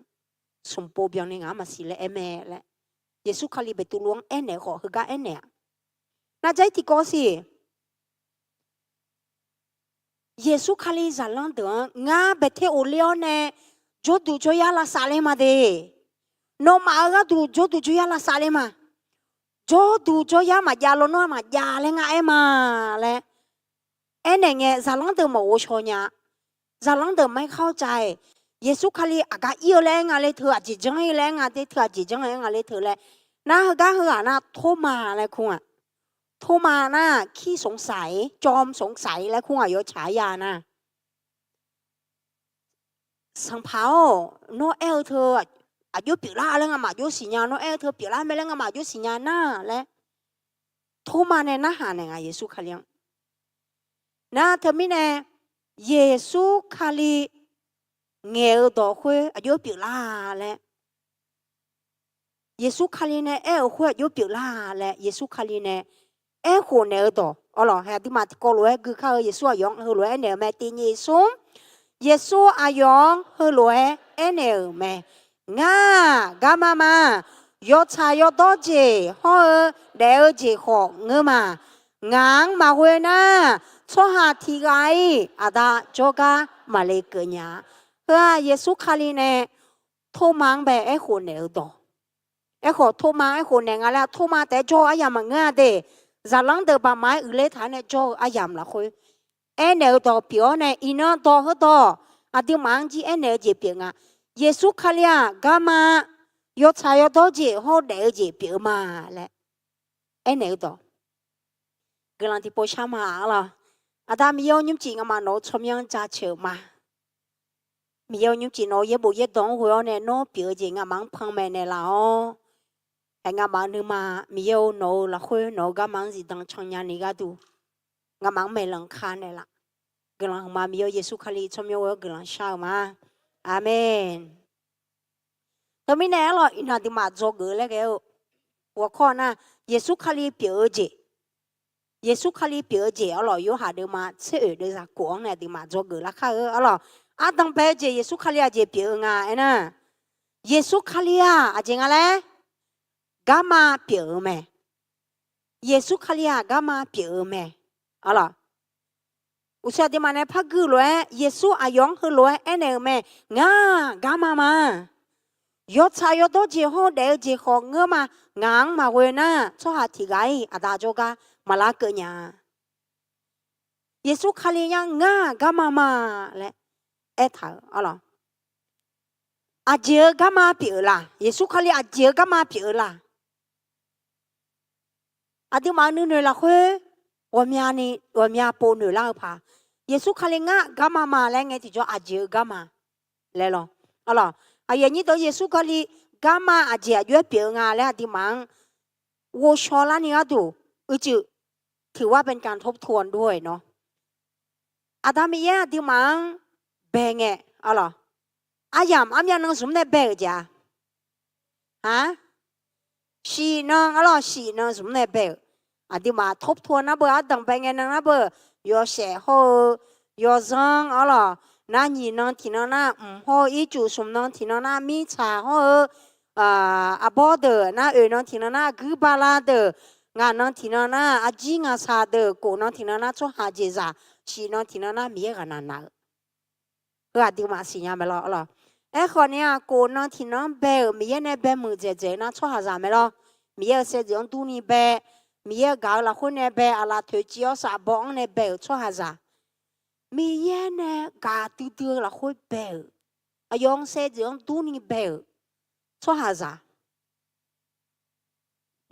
smq pov byanni ngaq-anr maqsiq laer aer mae laer, Yeqsur Kali Beqtuvluv-anr aernaeq khawf heugar aernaeq-a. Nar jar-ir tiqkawv siq. Yeqsur Kali zaqlanr deuq-anr ngar baeqter of ler-awr nae jawrduq jawryar lavsav ler ma de. Nawmaf-euq gharduq jawrduq jawryar lavsav ler ma. Jawrduq jawryar maqjav lawnmr-a maqjav laer ngar aer ma laer aernaeq ngae, zaqlanr deuq maqghov shaw nya. Zaqlanr deuq maqaer khar-awr cav-iq, Yeqsur Kali aqgar ir-eu laer aer nga ler teu, aqjeq janr-ir laer aer nga ler teu, aqjeq janr-ir aer nga ler teu laer. Nar heugar heughaq nar Torma laer kur-aq. Torma nar ขี้สงสัย จอมสงสัย laer kur-aq, yawtsaq-aer ya nar. Sanqpaq-awr, nawr aer-eu teu aqjox pyeuflar laer ngamaf aqjox siqnya, nawr aer-eu teu pyeuflar mae laer ngamaf aqjox siqnya nar laer, Torma nae narhaq naeq nga Yeqsur Kali-anr. Nar teumirnae Yeqsur Kali ngaeq-eu dawq khoer aqjox pyeuflar laer, Yeqsur Kali nae aer-euq khoer aqjox pyeuflar laer, Yeqsur Kali nae aerkhof naeq-eu dawq, arlawq, aqduimaf tiqkawv lof-aer gui kar-eu Yeqsur aqyawf-anr heulof-aer aernaeq-eu mae. Tiq nyif smr, Yeqsur aqyawf-anr heulof-aer aernaeq-euq mae. Ngar, garma ma, yawtsaq yawdawr jeq hawr-eu daef-eu jeq khawf ngeur ma. Ngaq-anr maqghoe nar, tsawrhaq tiq ghaq-iq Aqda jawrgar maqle keuv nya-a. Heu-aq, Yeqsur Kali nae Torma-anr bae aerkhof naeq-eu dawq. Aerkhawf, Torma aerkhof naeq nga laer, Torma taef-aer jawr-eu aryamq maqngeur-a de. Zaqlanr deuq baqmaf-aer uiqler taq-aer nae jawr-eu aryamq lafkhoer, aernaeq-eu dawq pyeuf-awr nae, iqnan dawq heudawq aqduimaf-anr jir aernaeq-eu jeq pyeuf nga. Yeqsur Kali-aq garma, yawtsaq yawdawr jeq hawr daef-eu jeq pyeuf-eu ma laer aernaeq-eu dawq. Guiqlanq tiqpov shar ma-a lawq. Aqda Miqyaer-or, nymrcif ngamaf nawq-eu tsawrmyanr jaceuq-euq ma. Miqyaer-or, nymrcif nawq-eu yaerbof yaerdawq-anr ghoe-awr nae nawr pyeuf-eu jeq ngamaf-anr panmaeq naeqlaf-awr, haeq ngamaf nuima, Miqyaer-or, nawq-eu lafkhoer nawq-eu garma-anr zifdan cannya ni gharduq, ngamaf-anr maeqlanq ka naeqlaf. Guiqlanq hmq ma. Miqyaer-or, Yeqsur Kali tsawrmyanr ghoe-awr guiqlanq shar-eu ma. Aqmeq. Teumirnae arlawq, iqnan aqduimaf dzawgeuf laer ghae-eu ghawqkawr nar, Yeqsur Kali pyeuf-eu jeq, Yeqsur Kali pyeuf-eu jeq arlawq, Yorhaq deuvma tser oeq deuvzaq kof-anr nae aqduimaf dzawgeuf lar kar-eu arlawq. Ardanq bae-eu jeq Yeqsur Kali aqjeq pyeuf-eu nga aernar, Yeqsur Kali-aq aqjeq nga laer, garma pyeuf-eu mae. Yeqsur Kali-aq garma pyeuf-eu mae. Arlawq, uqshoe aqduimaf nae par gui-eu lof-aer, Yeqsur aqyawf-anr heulof-aer aernaeq-euq mae. Ngar-aq garma ma. Yawtsaq yawdawr jeq hawr daef-eu jeq khawf ngeur ma. Ngaq-anr maqghoe nar, tsawrhaq tiq ghaq-iq aqda jawrgar maqlar keuv nya-a. Yeqsur Kali-anr ngar-aq garma ma laer aertaq-euq arlawq. Aqjeq-eu garma pyeuf-eu la? Yeqsur Kali aqjeq-eu garma pyeuf-eu la? Aqduimaf-euq nuinoeq lafkhoer ghawqmyani, ghawqmya pov noeq lar-eu paq, Yeqsur Kali ngar garma ma laer ngae tiqjawr aqjeq-eu garma laer lawr. Arlawq, aqyuif aqnyir deuq, Yeqsur Kali garma aqjeq aqjox-aer pyeuf-eu nga laer aqduimaf-anr ghovshaw larni gharduq, uicuiv tiq ghaq bae การทบทวนด้วย nawr, Aqda Miqyaer aqduimaf-anr bae ngae, arlawq, aryamq armyav nan zmq nae bae-euq jeq-a? Aq, shif nan, arlawq, shif nan zmq nae bae-euq. Aqduimaf ทบทวน nar beu, ardanq bae ngae nan nar beu, yawshaef hawr-eu yawzanr, arlawq, nar nyiq nan tiq nan nar mq hawr-eu ircuf, smq nan tiq nan nar mirtsaq hawr-eu arbawr deuq, nar oeq nan tiq nan nar guirbala deuq, ngaq nan tiq nan nar arjir ngaqshaq deuq, kof nan tiq nan nar tsawrhaq jeqzaq, shif nan tiq nan nar Miqyaer ghaqnaq naq-eu Heu aqduimaf siqnya mae lawr, arlawq. Aerkhawf ni-aq, kof nan tiq nan-anr bae-euq Miqyaer nae bae muiqdzaeq dzaeq-eu nar tsawrhaqzaq mae lawr. Miqyaer-euq saevdzeuf-anr durni bae, Miqyaer-euq gaq-eu lafkhoer nae bae, aqlaf toeqciv-awr safbaw-anr nae bae-euq tsawrhaqzaq, Miqyaer nae gaq duidui-eu lafkhoer bae-euq, aqyawf-anr saevdzeuf-anr durni bae-euq tsawrhaqzaq,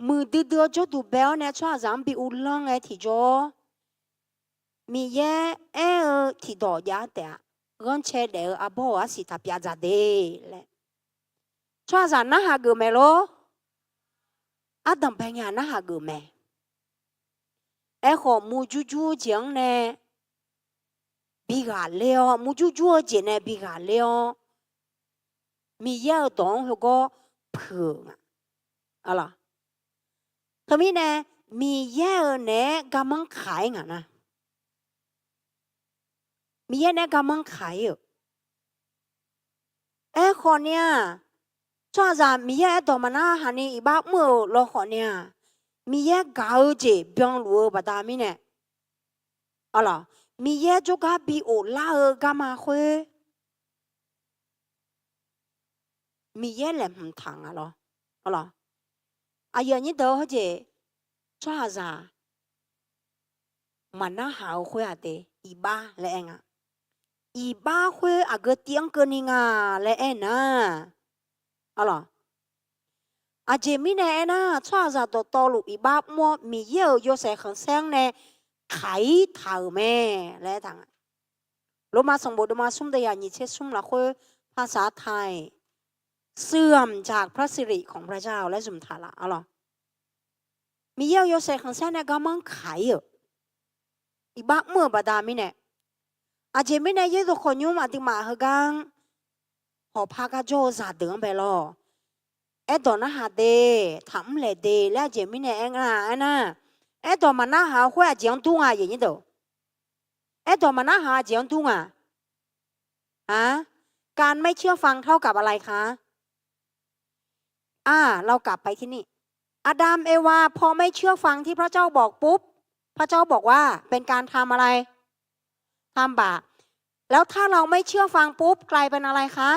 muiqdui dui-eu jawrduq bae-awr nae tsawrhaqzaq-anr bi uvlanr ngae tiqjawr, Miqyaer aer-eu tiqdawq jav-aer taef-a, ghanrcae daef-eu arbawr-euq arsiq taqpyav dzaq de laer tsawrhaqzaq narhaq geuf mae lor. Ardanq bae ngae-aq narhaq geuf mae. Aerkhawf, murjur jur-eu jeq-anr nae bi ghaqler-awr, murjur jur-eu jeq nae bi ghaqler-awr, Miqyaer-euq dawq-anr heugawr puiq-euq nga. Teumirnae, Miqyaer-euq naeq-aer garmanr kaq-aer ngaq nar, Miqyaer naeq-aer garmanr kaq-ir-euq. Aerkhawf ni-aq, tsawrhaqzaq Miqyaer aerdawq maqnar haq ni iqbax mr-euq lawkhawf ni-aq, Miqyaer gaq-eu jeq byanluf-eu baqda mirnae, Miqyaer jawrgar bi of lar-eu garma khoer, Miqyaer laeqhmq taq nga lawr. Aqyuif aqnyir deuq heujeq, tsawrhaqzaq maqnarhaq-eu khoer-aq de, iqbax laer aer nga. Iqbax khoer aqgeu tiv-anr keuvni nga laer aernar, aqjeq mirnae aernar, tsawrhaqzaq dawqtawvluf iqbax mr-awr Miqyaer-euq yawshaef khanqsaer-anr nae kaq-ir taq-euq mae laer aertaq nga. Lormav sanqbof deuvma smr deuvyaq nyiq tser smr lafkhoer parsaq taq-iq, เสื่อมจากพระสิริของพระเจ้า laer zmq taq laf arlawr. Miqyaer-euq yawshaef khanqsaer nae garmanr kaq-ir-euq, iqbax mr-euq baqda mirnae, aqjeq mirnae yaerdawq khawqnymr aqduimaf heugar-anr hawqpar gar jawr-eu zaqdeuq-anr bae lawr. Aerdawq narhaq de, taqmr laeq de laer aqjeq mirnae aer nga aernar, aerdawq maqnarhaq-eu khoer aqjeq-anr dur nga, aqyuif aqnyir deuq. Aerdawq maqnarhaq-eu aqjeq-anr dur nga. การไม่เชื่อฟังเท่ากับอะไรคะ อ่า เรากลับไปที่นี่ อาดัม เอวา พอไม่เชื่อฟังที่พระเจ้าบอกปุ๊บ พระเจ้าบอกว่าเป็นการทำอะไร ทำบาป แล้วถ้าเราไม่เชื่อฟังปุ๊บ กลายเป็นอะไรคะ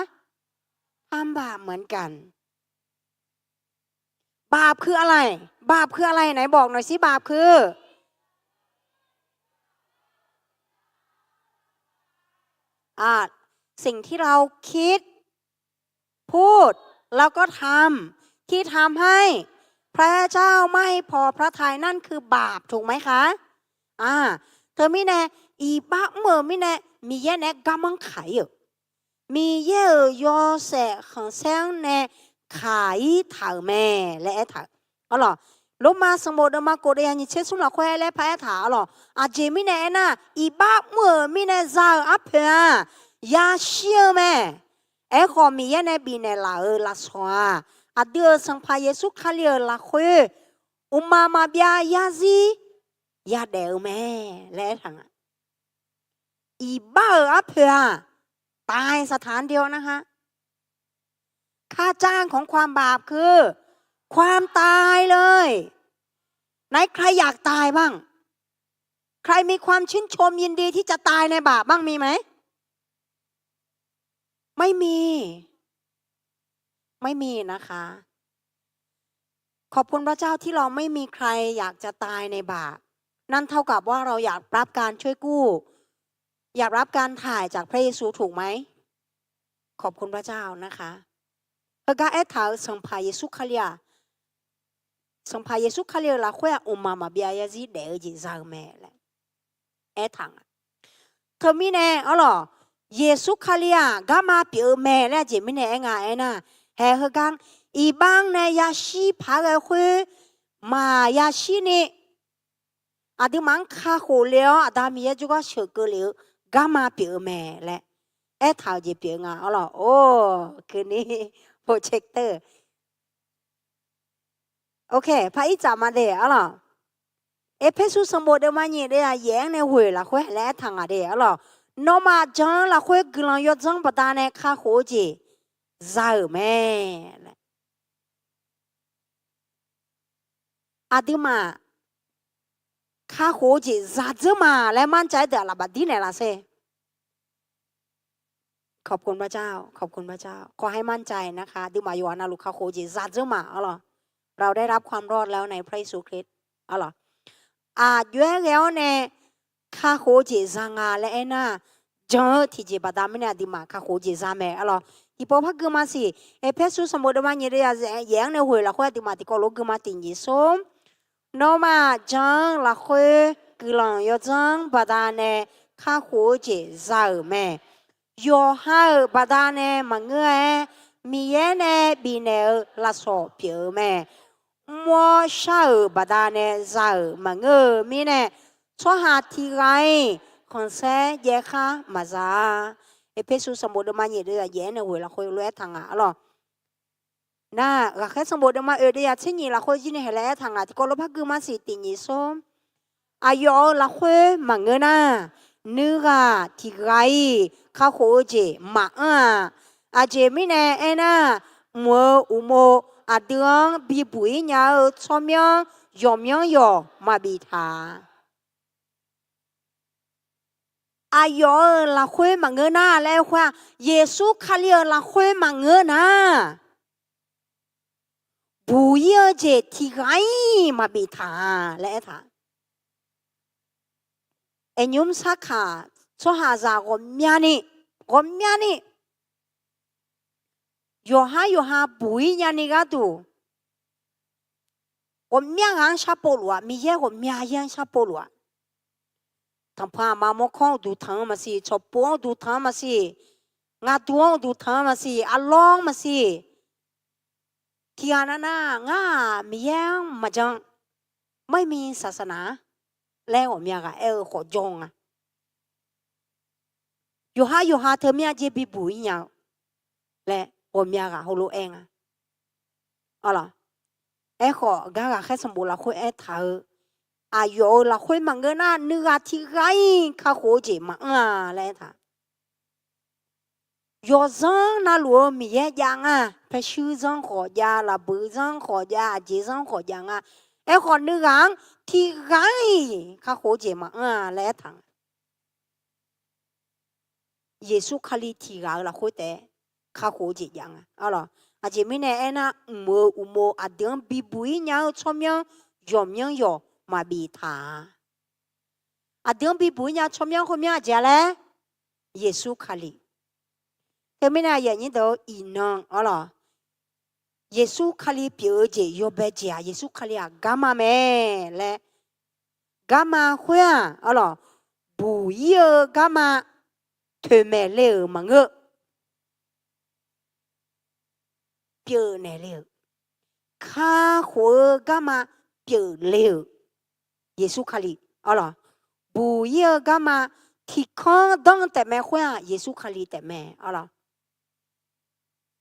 ความบาปเหมือนกัน บาปคืออะไร บาปคืออะไร ไหนบอกหน่อยสิ บาปคือ อ่ะ สิ่งที่เราคิด พูด แล้วก็ทำ ที่ทำให้พระเจ้าไม่พอพระทัย นั่นคือบาป ถูกไหมคะ อ่า teumirnae, iqbax mr-euq mirnae, Miqyaer naeq-aer garmanr kaq-ir-euq, Miqyaer-euq yawshaef khanqsaer-anr nae kaq-ir taq-euq mae laer aertaq-euq. Arlawq, Lormav sanqbof deuvma kof deuv ya nyiq tser smr lafkhoer laer paraer taq arlawq. Aqjeq mirnae aernar, iqbax mr-euq mirnae za-euq arpoeq-aq, yashir-eu mae. Aerkhawf, Miqyaer nae bifnaeq laf-euq lafsawq-aq, aqdui-euq Sanqpaq Yeqsur Kali-euq lafkhoer, uqmaq maqbyav yarzir yadaef-eu mae laer aertaq nga. Iqbax-euq arpoeq-aq, ตายสถานเดียวนะคะ ค่าจ้างของความบาปคือความตายเลย ไหน ใครอยากตายบ้าง ใครมีความชื่นชมยินดีที่จะตายในบาปบ้าง มีไหม ไม่มี ไม่มีนะคะ ขอบคุณพระเจ้าที่เราไม่มีใครอยากจะตายในบาป นั่นเท่ากับว่าเราอยากรับการช่วยกู้ อยากรับการถ่ายจากพระเยซู ถูกไหม ขอบคุณพระเจ้านะคะ Heugar aertaq-euq Sanqpaq Yeqsur Kali-aq, Sanqpaq Yeqsur Kali-euq lafkhoer-aq, uqmaq maqbyav yarzir daef-eu jeq za-eu mae laer aertaq nga. Teumirnae arlawq, Yeqsur Kali-aq, garma pyeuf-eu mae laer aqjeq mirnae aer nga aernar, hae heugar, iqbax-anr nae yashir paq-aer ghae khoer, maq yashir ni, aqduimaf-anr kakhof le-awr Aqda Miqyaer jawrgar sheuqkeuv lef-eu garma pyeuf-eu mae laer aertaq-euq jeq pyeuf nga arlawq. Or, keuvni โปรเจคเตอร์ Ok, par ir tsaf ma de arlawq. Erpersu sanqbof deuvma nyiq deuvyaq yaef-anr nae ghoeq lafkhoer haeq laer aertaq nga de arlawq. Nawmaf jan-eu lafkhoer guiqlanq yawdzanr baqdanae kakhof-eu jeq za-euq mae laer. Aqduimaf kakhof-eu jeq zadzeur ma laer มั่นใจ deuq-aq lafbaf dir naeqlaf sher. ขอบคุณพระเจ้า ขอบคุณพระเจ้า ขอให้มั่นใจนะคะ aqduimaf yawqha navluf kakhof-eu jeq zadzeur ma arlawq. เราได้รับความรอดแล้วในพระเยซูคริสต์ arlawq. Aqjox-aer ghae-awr nae kakhof-eu jeq za nga laer aernar, jan-eu tiqjeq baqda mirnae aqduimaf kakhof-eu jeq za mae arlawq. Tiqpov par gui ma siq. Erpersu sanqbof deuvma nyiq deuvyaq yaef-anr nae ghoeq lafkhoer aqduimaf tiqkawv lof gui ma tiq nyiq smr. Nawmaf jan-eu lafkhoer guiqlanq yawdzanr baqdanae kakhof-eu jeq za-euq mae. Yawqha-euq baqdanae maqngeur-aer, Miqyaer nae bifnaeq-eu lafsawq pyeuf-eu mae. Mr-awr shar-euq baqdanae za-euq maqngeur-eu mirnae, tsawrhaq tiq ghaq-iq khanqsaer jaev khar maqza-a. Erpersu sanqbof deuvma nyiq deuvyaq yaef-anr nae ghoeq lafkhoer lof-aer taq nga arlawq. Nar, Ghaqkhaer sanqbof deuvma oeq deuvyaq tser nyiq lafkhoer jir nae haeq laer aertaq nga. Tiqkawv lof par gui ma siq tiq nyiq smr. Aqyawf-euq lafkhoer maqngeur nar, nuighaq tiq ghaq-iq kakhof-eu jeq maqanr-a. Aqjeq mirnae aernar, mq-euq uqmov aqdui-anr bibuq-ir nya-eu tsawrmyanr yawqmyanr yawq maqbif taq-a. Aqyawf-euq lafkhoer maqngeur nar laer aer khoer-aq, Yeqsur Kali-euq lafkhoer maqngeur nar, buq-ir-eu jeq tiq ghaq-iq maqbif taq-a laer aertaq. Aqnymr sarkaq tsawrhaqzaq ghawqmyani, ghawqmyani yawqhar yawqha buq-ir nyani gharduq, ghawqmya ghaq-anr sharpov luf-a, Miqyaer ghawqmya yaer-anr sharpov luf-a. Tanqpanq aqma mawrkawr-anr uqduq tanq-anr maqsiq, tsawqpov-anr uqduq tanq-anr maqsiq, ngaqduq-anr uqduq tanq-anr maqsiq, arlawr-anr maqsiq, tiqghaq navnav ngar-aq Miqyaer-anr maqjan, ไม่มีศาสนา laer ghawqmya ghaq aer-eu khawf jawr nga. Yawqhar yawqha teu mir-a jeq bibuq-ir nya-eu laer ghawqmya ghaq heulof-aer nga. Aerkhawf, gar Ghaqkhaer sanqbof lafkhoer aertaq-eu, aqyawf-euq lafkhoer maqngeur nar, nuighaq tiq ghaq-iq kakhof-eu jeq maqanr-a laer aertaq. Yawqzanr navluf-eu Miqyaer jav nga. Paershuir zanr khawf jav, lafbuiq zanr khawf jav, aqjeq zanr khawf jav nga. Aerkhawf, nuighaq-anr tiq ghaq-iq kakhof-eu jeq maqanr-a laer aertaq nga. Yeqsur Kali tiq ghaq-euq lafkhoer taef-aer kakhof-eu jeq jav nga. Arlawq, aqjeq mirnae aernar, mq-euq uqmov aqdui-anr bibuq-ir nya-eu tsawrmyanr yawqmyanr yawq maqbif taq-a. Aqdui-anr bibuq-ir nya tsawrmyanr khoermyanr aqjeq-a laer, Yeqsur Kali. Teumirnae aqyuif aqnyir deuq-eu iqnan arlawq, Yeqsur Kali pyeuf-eu jeq yawbae jeq-aq, Yeqsur Kali-aq garma mae laer, garma khoer-aq arlawq, buq-ir-eu garma, toeqmaeq le-euq maqngeur, pyeufnaeq le-euq, kakhof-eu garma pyeufle-euq Yeqsur Kali arlawq, buq-ir-eu garma tiqkanr danr-eu taefmae khoer-aq, Yeqsur Kali taefmae arlawq.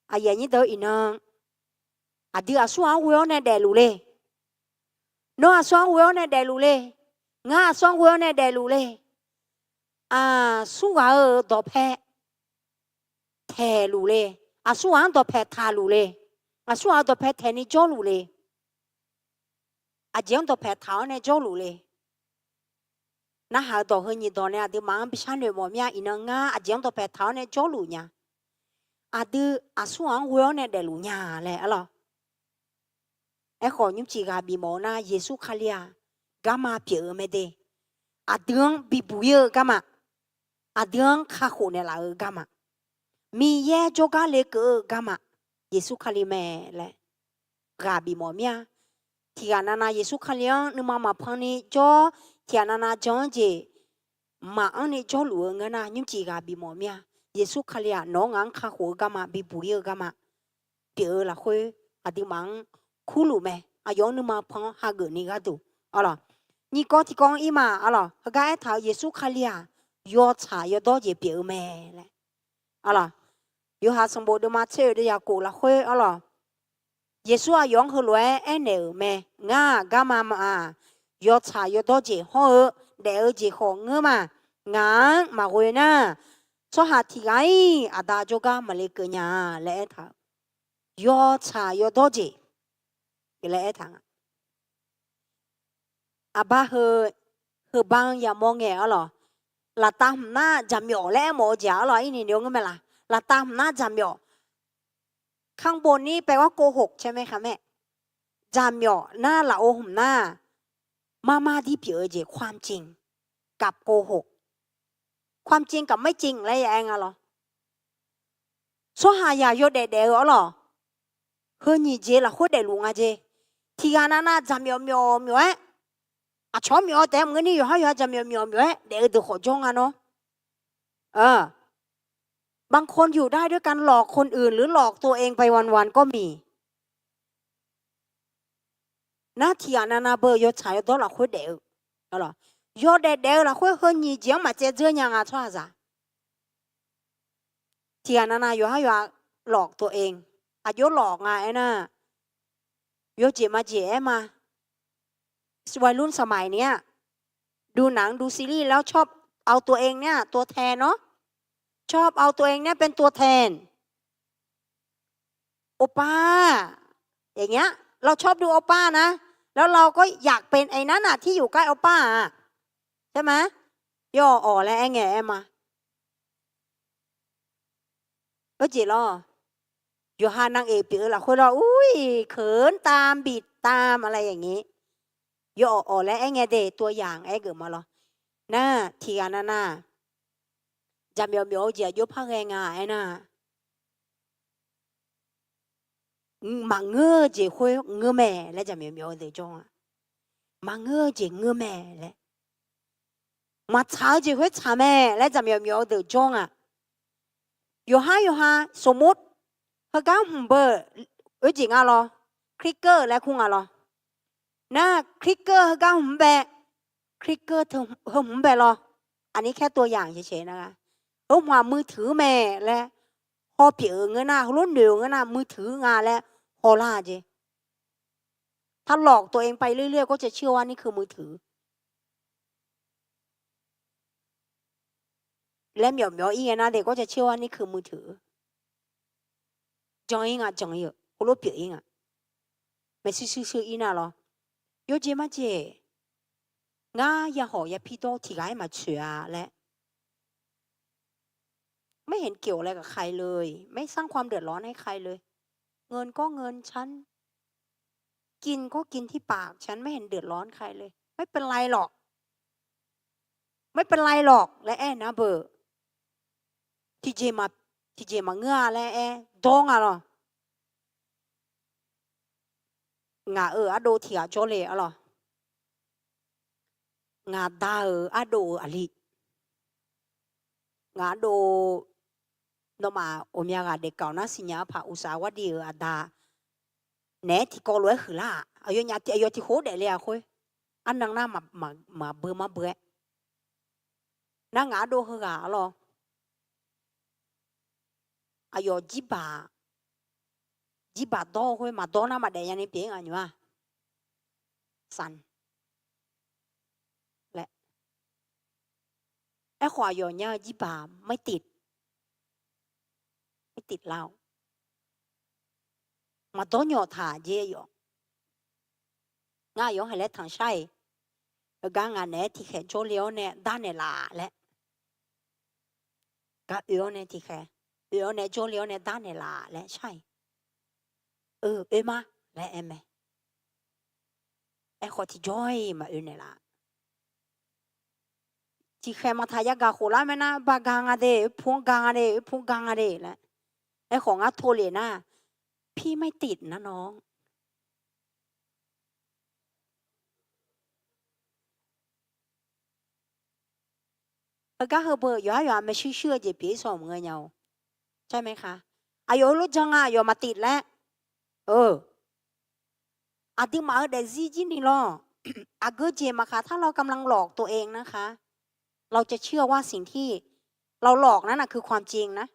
Aqyuif aqnyir deuq-eu iqnan, aqdui aqsur ghaq-anr ghoe-awr nae daefluf le. Nawr aqsur ghaq-anr ghoe-awr nae daefluf le. Ngar aqsur ghaq-anr ghoe-awr nae daefluf le. Aqsur ghaq-euq dawqpae taeqluf le. Aqsur ghaq-anr dawqpae taqluf le. Aqsur ghaq-euq dawqpae taeqni jawrluf le. Aqjeq-anr dawqpae taq-awr nae jawrluf le. Narhaq-euq dawq heu nyiq dawq nae aqduimaf-anr bishar noeq mawf mir-a. Iqnan ngar aqjeq-anr dawqpae taq-awr nae jawrluf nya. Aqdui aqsur ghaq-anr ghoe-awr nae daefluf nya laer arlawq. Aerkhawf nymrcif ghaq bifmawf-eu nar, Yeqsur Kali-aq garma pyeuf-eu mae de. Aqdui-anr bibuq-ir-eu garma, aqdui-anr kakhof naeqlaf-eu garma, Miqyaer jawrgar lekeuv-eu garma, Yeqsur Kali mae laer ghaq bifmawf mir-a. Tiqghaq navnav Yeqsur Kali-anr nuima maqpan ni jawr, tiqghaq navnav jan-anr jeq maqanr ni jawrluf-eu ngeur nar, nymrcif ghaq bifmawf mir-a. Yeqsur Kali-aq nawq-anr ngaq-anr kakhof-eu garma, bibuq-ir-eu garma pyeuf-eu lafkhoer aqduimaf-anr kurluf mae. Aqyawf-anr nuima pan-awr hageuf ni gharduq arlawq. Nyiq kawv tiqkawv-anr ir ma arlawq. Heugar aertaq-euq Yeqsur Kali-aq yawtsaq yawdawr jeq pyeuf-eu mae laer arlawq. Yawhaq sanqbof deuvma tser oeq deuv yaqkof lafkhoer arlawq, Yeqsur aqyawf-anr heulof-aer aernaeq-euq mae. Ngar-aq garma ma-aq, yawtsaq yawdawr jeq hawr-eu daef-eu jeq khawf ngeur ma. Ngaq-anr maqghoe nar, tsawrhaq tiq ghaq-iq Aqda jawrgar maqle keuv nya-a laer aertaq-euq. Yawtsaq yawdawr jeq laer aertaq nga. Aqbar heu, heu bar-anr yamawr ngae arlawq, laftav hmq nar jaqmyawf laer aermawf-eu jeq arlawq, irni ni-eu ngeur mae laf. Laftav hmq nar jaqmyawf, ข้างบนนี้แปลว่าโกหกใช่ไหมคะแม่? Jaqmyawf nar lafov hmq nar, marmar dir pyeuf-eu jeq ความจริง กับโกหก ความจริงกับไม่จริง laer ya aer nga lawr. Tsawrhaqzaq yawdaef daef-eu arlawq, heu nyiq jeq lafkhoer daefluf nga jeq. Tiqghaq navnav jaqmyawf myawf myawf-aer, aqcawq-anr myawf-eu taef-aer maqngeur ni, yawqhar yawqha jaqmyawf myawf myawf-aer daef-eu deuq khawf jawr nga nawr. บางคนอยู่ได้ด้วยการหลอกคนอื่น หรือหลอกตัวเองไปวันๆ ก็มี Nar tiqghaq navnav beu yawtsaq yawdawr lafkhoer daef-eu, yawdaef daef-eu lafkhoer heu nyiq jeq-anr maqtsaev dzeur nya nga tsawrhaqzaq. Tiqghaq navnav yawqhar yawqha หลอกตัวเอง aqjox lawq nga aernar, yawjeq majeq aer ma. วัยรุ่นสมัยนี้ ดูหนังดูซีรีส์แล้วชอบเอาตัวเองเนี่ยตัวแทนเนาะ ชอบเอาตัวเองเนี่ยเป็นตัวแทน โอป้า อย่างเงี้ย เราชอบดูโอป้านะ แล้วเราก็อยากเป็นไอ้นั้นน่ะที่อยู่ใกล้โอป้าอะ ใช่ไหม Yawawq laer aer ngae aer ma. Aqjeq lawr, yawqha นางเอก pyeuf-eu lafkhoer lawr, ur-iq keuq-anr tam bif tam-a laer yaq nge. Yawawq laer aer ngae de, ตัวอย่าง aer geuf ma lawr. Nar tiqghaq navnav jaqmyawf myawf-eu jeq aqjox par ghae nga aernar, maqngeur-eu jeq khoer ngeur mae laer jaqmyawf myawf-eu deuq jawr nga. Maqngeur-eu jeq ngeur mae laer, maqtsaq-eu jeq khoer tsaq mae laer jaqmyawf myawf-eu deuq jawr nga. Yawqhar yawqha สมมุติ heugar hmq beu, oejeq nga lawr, คลิกเกอร์ laer kur nga lawr. Nar คลิกเกอร์ heugar hmq bae, คลิกเกอร์ heu hmq bae lawr. Aqni แค่ตัวอย่างเฉยๆ na, heu hmq-aq มือถือ mae laer haw pyeuf-eu ngeur nar, heulof noeq-eu ngeur nar มือถือ nga laer hawlar-a jeq. ถ้าหลอกตัวเองไปเรื่อยๆ ก็จะเชื่อว่านี่คือมือถือ laer myawf myawf-ir ngae nar de, ก็จะเชื่อว่านี่คือมือถือ Jan-ir nga, jan-ir-eu heulof pyeuf-ir nga. Maeqshi shuir shuir-ir nar lawr, yawjeq majeq, ngar yahawq yapir dawr tiqghaq-aer maqtsoeq-a laer, ไม่เห็นเกี่ยวอะไรกับใครเลย ไม่สร้างความเดือดร้อนให้ใครเลย เงินก็เงินฉัน กินก็กินที่ปากฉัน ไม่เห็นเดือดร้อนใครเลย ไม่เป็นไรหรอก ไม่เป็นไรหรอก laer aer nar beu. Tiqjeq maqngeur-a laer aer dawr nga lawr. Ngaq-euq ardov tiq ghaq jawrle-a lawr. Ngaq da-euq ardov-euq aqli. Ngaq ardov, nawmaf ghawqmya ghaq daefkawq nar siqnya-eu paq uqsaf ghardi-euq aqda naeq-aer tiqkawv lof-aer huiqlar-aq, aqyawf tiqkhof-anr daefle-a khoer, arnan nar maqbeu marbeu-aer. Nar ngaq ardov heughaq-a lawr. Aqyawf jirbaq, jirbaq dawr-eu khoer maqdawr nar maqdaef nyani pyeuf-ir nga nymq-aq. San laer. Aerkhawf aqyawf nya-eu jirbaq ไม่ติด ไม่ติดเหล้า maqdawr nyawf taq jeq yawf. Ngar aqyawf-anr haiq laer tanqshar-iq, heugar ngaq naeq-aer tiqkhaeq jawrle-awr nae darnaeq laf laer. Gar oe-awr nae tiqkhaeq, oe-awr nae jawrle-awr nae darnaeq laf laer shar-iq. Eu, oe ma laer aer mae. Aerkhawf tiqjawr-iq maqoe naeqlaf. Tiqkhaeq maqtaq yagaq khoflar mae nar, ba ga nga de, oerpu-anr ga nga de, oerpu-anr ga nga de laer. Aerkhawf ngar tov lef nar, พี่ไม่ติดนะน้อง Heugar heubeu yawqhar yawqha maershuir shuir-eu jeq pyeuf-ir saw maqngeur nya-or. Jar mae kha. Aqyawf heulof jan nga, aqyawf maqtif laer. Aqduimaf-euq daefzir jir ni lawr. Aqgeu jeq maqkhaq tar lawr กำลังหลอกตัวเองนะคะ เราจะเชื่อว่าสิ่งที่เราหลอกนั้นน่ะคือความจริงนะ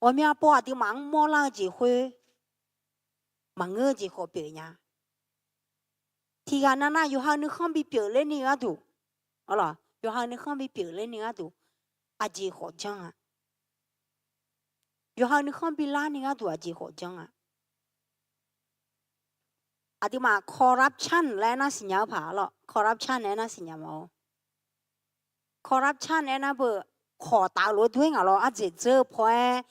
Ghawqmya pov aqduimaf-anr mawrlar-eu jeq khoer maqngeur-eu jeq khawf pyeuf nya. Tiqghaq navnav yawqha-eu nuikhanr bipyeuf ler ni gharduq, yawqha-eu nuikhanr bipyeuf ler ni gharduq aqjeq khawf janr-a. Yawqha-eu nuikhanr bilar ni gharduq aqjeq khawf janr-a. Aqduimaf corruption laer aernar siqnya-eu paq lawr, corruption nae aernar siqnya ma-or. Corruption aernar beu, khawq taf-eu lof-aer dur-aer ngaq lawr, ardzaeq dzeur-eu paw-aer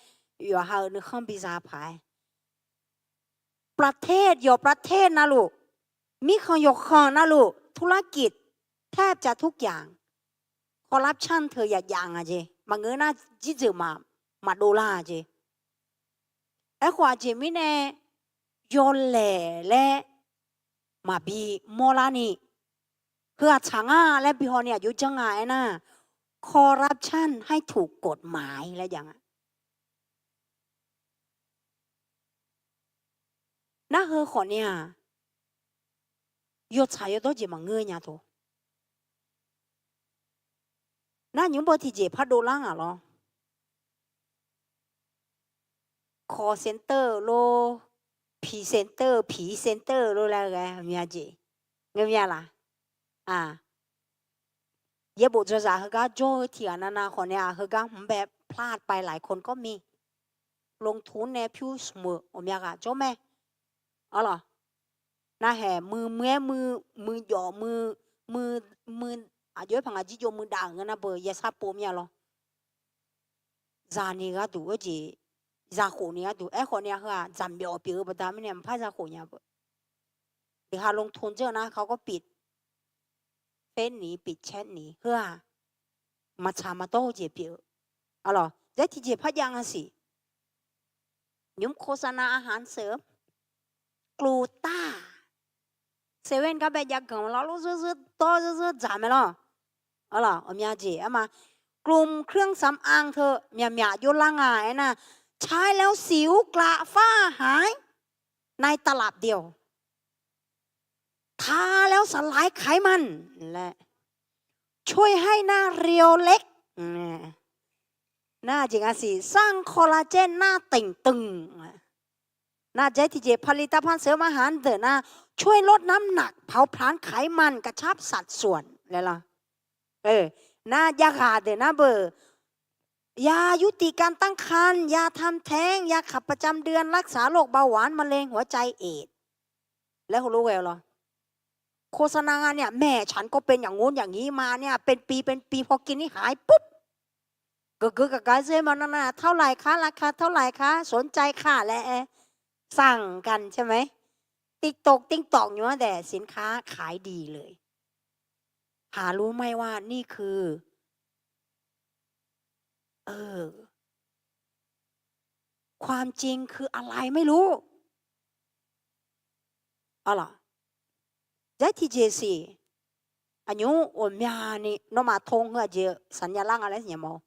yawqha-eu nuikhanr biza paq-aer ประเทศ yawq ประเทศ navluf, mirkhanq yawqkhanq navluf ธุรกิจ แทบจะทุกอย่าง corruption teu yaqjav nga jeq. Maqngeur nar jirdzeuq maqdov lar-a jeq. Aerkhawf aqjeq mirnae yawlaeq laer maqbi mawrlar ni, heu-aq tsaq nga laer bi haw ni aqjox janr nga aernar, corruption ให้ถูกกฎหมาย laer jav nga. Narheu khawfni-aq, yawtsaq yawdawr jeq maqngeur nya taq. Nar nymr beu tiqjeq pardov lar ngaq lawr. Call center lor, pi center, pi center lor laer ghae mya jeq, ngeur mya laq? Yaerbof dzawzaq heugar jawr-eu tiqghaq navnav khawfni-aq, heugar hmq bae พลาดไปหลายคนก็มี ลงทุน nae pyur smq-eu ghawqmya ghaq jawr mae. Arlawq, narhaeq muiq muiq-aer muiq, muiqjawf muiq, muiq, muiq, aqjox-aer paq ngaq jirjov muiqdav-euq ngeur nar beu yasar pov mir-a lawr. Zaqni gharduq-eu jeq, zakhof ni gharduq. Aerkhawf ni-a heu-aq dzaqmyawf pyeuf-eu baqda mirnae maqpar zakhof nya beu. เดี๋ยวหาลงทุน dzeur-eu nar เขาก็ปิด Facebook ni, ปิดแชท ni, heu-aq maqtsaq maqdawr-eu jeq pyeuf-eu. Arlawq, zaer tiqjeq par jav nga siq. Nymr โฆษณาอาหารเสริม กลูต้า seven gar bae jav ganq lawr, lor zeur zeur dawr zeur zeur dzaq mae lawr. Arlawq, ghawqmya jeq arma, กลุ่มเครื่องสำอาง teu myaqmyaq jov lar nga aernar, ใช้แล้วสิวกระฝ้าหาย ในตลับเดียว ทาแล้วสลายไขมัน และ ช่วยให้หน้าเรียวเล็ก Nar jeq nga siq, สร้างคอลลาเจน หน้าเต่งตึง Nar jaer tiqjeq ผลิตภัณฑ์เสริมอาหาร deuq nar, ช่วยลดน้ำหนัก เผาผลาญไขมัน กระชับสัดส่วน laer lawr. Nar jav ghaq deuq nar beu, ยายุติการตั้งครรภ์ ยาทำแท้ง ยาขับประจำเดือน รักษาโรคเบาหวาน มะเร็ง หัวใจ เอดส์ laer heulof ghae-eu lawr. โฆษณา nga nar-aq, แหม ฉันก็เป็นอย่างงู้นอย่างนี้มาเนี่ย เป็นปีเป็นปี พอกินนี่หายปุ๊บ geuf geu gaq gaq-aer zeur-aer ma nar nar, เท่าไหร่คะ ราคาเท่าไหร่คะ สนใจค่ะ laer aer, สั่งกันใช่ไหม TikTok TikTok nymr-anr daef สินค้าขายดีเลย หารู้ไหมว่านี่คือ เออ ความจริงคืออะไรไม่รู้ Arlawq, zar tiqjeq siq. Aqnymr ghawqmyani nawmaf to heu aqjeq-eu สัญลักษณ์ nga laer siqnya mawf-eu.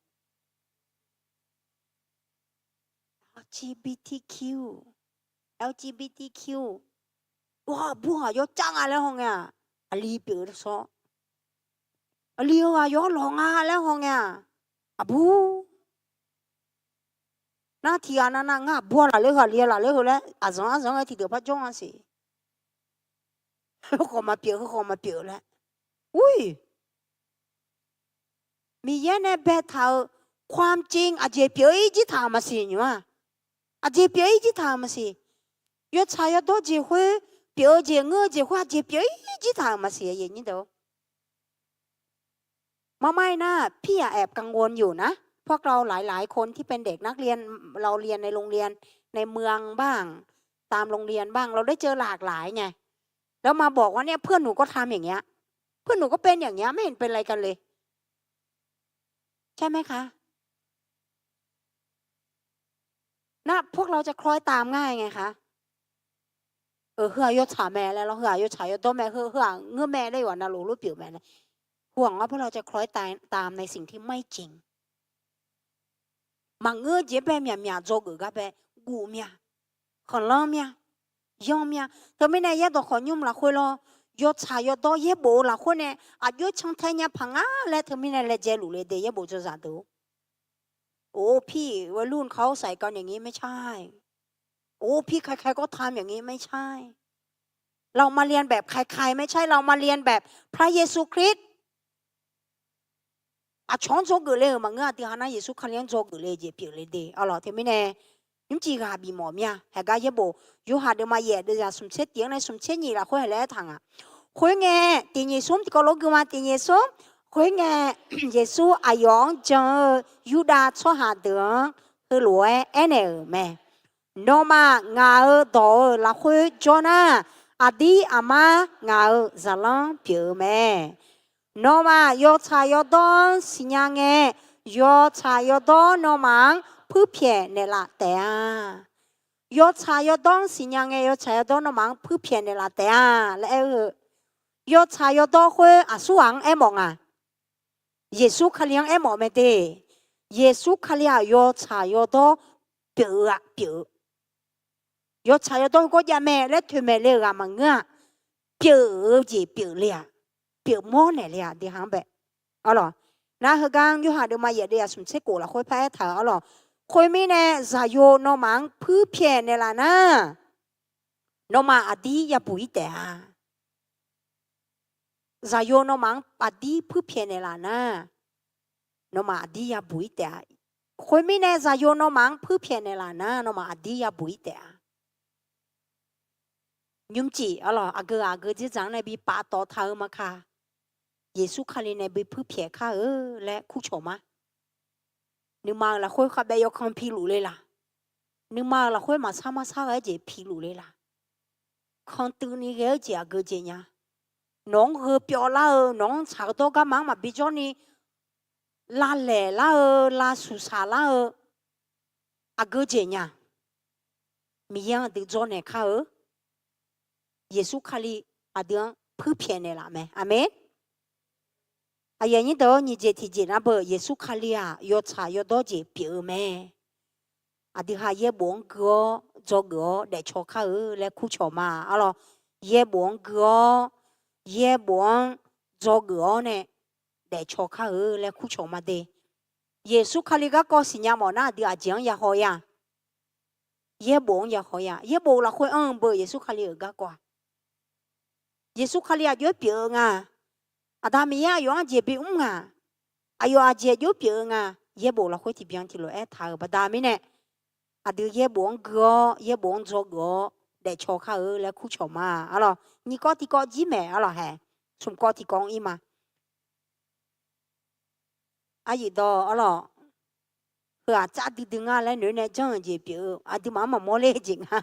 LGBTQ, LGBTQ, aqbur ghaq yawcav nga laer haw ngae-aq, aqli pyeuf-eu sawr. Aqli-eu ghaq yawlawq nga laer haw ngae-aq, aqbur. Nar tiqghaq navnav ngar aqbur-a lafler heu, aqli-a lafler heu laer aqzanq arzanq-aer tiqdeuq par jawr nga siq. Heukhawf maqpyeuf, heukhawf maqpyeuf laer. Ur-iq, Miqyaer nae baetaq-euq ความจริง aqjeq pyeuf-ir jir taq-euq maqsiq nymr-aq. Aqjeq pyeuf-ir jir taq-euq maqsiq. Yawtsaq yawdawr jeq khoer, pyeuf-eu jeq ngeur-eu jeq khoer aqjeq pyeuf-ir jir taq-euq maqsiq. มากๆ นะ พี่อย่าแอบกังวลอยู่นะ พวกเราหลายๆ คนที่เป็นเด็กนักเรียน เราเรียนในโรงเรียนในเมืองบ้าง ตามโรงเรียนบ้าง เราได้เจอหลากหลายไง แล้วมาบอกว่าเนี่ย เพื่อนหนูก็ทำอย่างเงี้ย เพื่อนหนูก็เป็นอย่างเงี้ย ไม่เห็นเป็นอะไรกันเลย ใช่ไหมคะ นะ พวกเราจะคล้อยตามง่ายไงคะ Heu-aq yawtsaq mae laer lawr, heu-aq yawtsaq yawdawr mae, heu-aq ngeur mae laer yawqha navluf lof pyeuf mae laer. หวังว่าพวกเราจะคล้อยตามในสิ่งที่ไม่จริง Maqngeur jeq-aer bae myaqmyaq dzawgeuf gar bae, guf mya, khanqlanr mya, yanr mya. Teumirnae yaerdawq khawf nymr lafkhoer lawr, yawtsaq yawdawr yaerbof-eu lafkhoer nae aqjox cantae nya paq nga laer teumirnae laejae luf le de yaerbof dzawzaq deuq-or. โอ้ พี่วัยรุ่นเขาใส่กันอย่างนี้ไม่ใช่ โอ้ พี่ใครๆก็ทำอย่างนี้ไม่ใช่ เรามาเรียนแบบใครๆไม่ใช่ เรามาเรียนแบบพระเยซูคริสต์ Aqcawq-anr dzawgeuf le-euq maqngeur, aqdui ha nar Yeqsur Kali-anr dzawgeuf le jeq pyeuf le de. Arlawq teumirnae nymrcif ghaq bifmawf mir-a. Haeqgar yaerbof Yorhaq deuvma yaef deuvzaq smqtser tif-anr nae smqtser nyiq lafkhoer haeq laer aertaq nga. Khoerngae, tiq nyiq smr tiqkawv lof gui ma, tiq nyiq smr. Khoerngae, Yeqsur aqyawf-anr jan-eu Yurdav tsawrhaq deuq-anr heulof-aer aernaeq-euq mae. Nawmaf ngaq-euq dawq-euq lafkhoer jawr nar, aqdir aqmar ngaq-euq zaqlanr pyeuf-eu mae. Nawmaf yawtsaq yawdawr-anr siqnya ngae, yawtsaq yawdawr nawmaf-anr puirpyaeq naeqlaf taef-a. Yawtsaq yawdawr-anr siqnya ngae, yawtsaq yawdawr nawmaf-anr puirpyaeq naeqlaf taef-a laer aer-eu, yawtsaq yawdawr khoer aqsurghaq-anr aermawf nga. Yeqsur Kali-anr aermawf mae de. Yeqsur Kali-aq yawtsaq yawdawr pyeuf-eu-aq pyeuf-eu, yawtsaq yawdawr heugawr jav mae laer toeqmaeq le-euq ghaq maqngeur-aq, pyeuf-eu jeq pyeuf le-aq, pyeuf mawr naeq le-aq, aqdui ha-anr bae. Arlawq, nar heugar-anr Yorhaq deuvma yaef deuvzaq smqtser kof lafkhoer par aertaq-euq arlawq. Khoermirnae, zaqyo nawmaf-anr puirpyaeq naeqlaf nar, nawmaf aqdir yabuq-ir taef-a. Zaqyo nawmaf-anr aqdir puirpyaeq naeqlaf nar, nawmaf aqdir yabuq-ir taef-a. Khoermirnae, zaqyo nawmaf-anr puirpyaeq naeqlaf nar, nawmaf aqdir yabuq-ir taef-a. Nymrcif arlawq, aqgeu ghaq aqgeu dzerdzaq-anr nae bi paftawf taq-eu maqkaq, Yeqsur Kali nae bi puirpyaeq kar-eu laer kurcawq ma. Nuima-euq lafkhoer khavbaev yawkan piluf le laq? Nuima-euq lafkhoer maqsar marsar ghae-aer jeq piluf le laq? Kantuivni ghae-eu jeq aqgeu jeq nya? Nawq-anr gheu pyawv lar-eu, nawq-anr tsaq-eu dawr garma-anr maqbi jawrni lavlaeq lar-eu, lavsuq saq lar-eu, aqgeu jeq nya? Miqyaer-anr aqdui dzawrnaeq kar-eu. Yeqsur Kali aqdui-anr puirpyaeq naeqlaf mae. Aqmeq. Aqyuif aqnyir deuq-or, nyiq jeq tiqjeq nar beu, Yeqsur Kali-aq yawtsaq yawdawr jeq pyeuf-eu mae. Aqdui ha yaerbof-anr gui-awr dzawgeuf-awr daefcaw kar-eu laer kurcawq ma. Arlawq, yaerbof-anr gui-awr, yaerbof-anr dzawgeuf-awr nae daefcaw kar-eu laer kurcawq ma de. Yeqsur Kali garkawv siqnya mawf nar, aqdui aqjeq-anr yahaw-ir-a? Yaerbof-anr yahaw-ir-a? Yaerbof lafkhoer anr-eu beu, Yeqsur Kali-euq garkawv-aq, Yeqsur Kali aqjox-aer pyeuf-eu nga. Aqda Miqyaer aqyawf-anr jeq bimr nga. Aqyawf aqjeq jox pyeuf-eu nga. Yaerbof lafkhoer tiqbyan tiqlof aertaq-euq baqda mirnae, aqdui yaerbof-anr gui-awr, yaerbof-anr dzawgeuf-awr, daefcaw kar-eu laer kurcawq ma. Arlawq, nyiq kawv tiq kawv jir maeq arlawq hae. Smq kawv tiq kawv-anr ir ma. Aqyuif dawq arlawq, heu-aq cav duidui nga laer noeq-aer nae janr-euq jeq pyeuf-eu aqduimaf-anr maqmawr ler-eu jeq nga.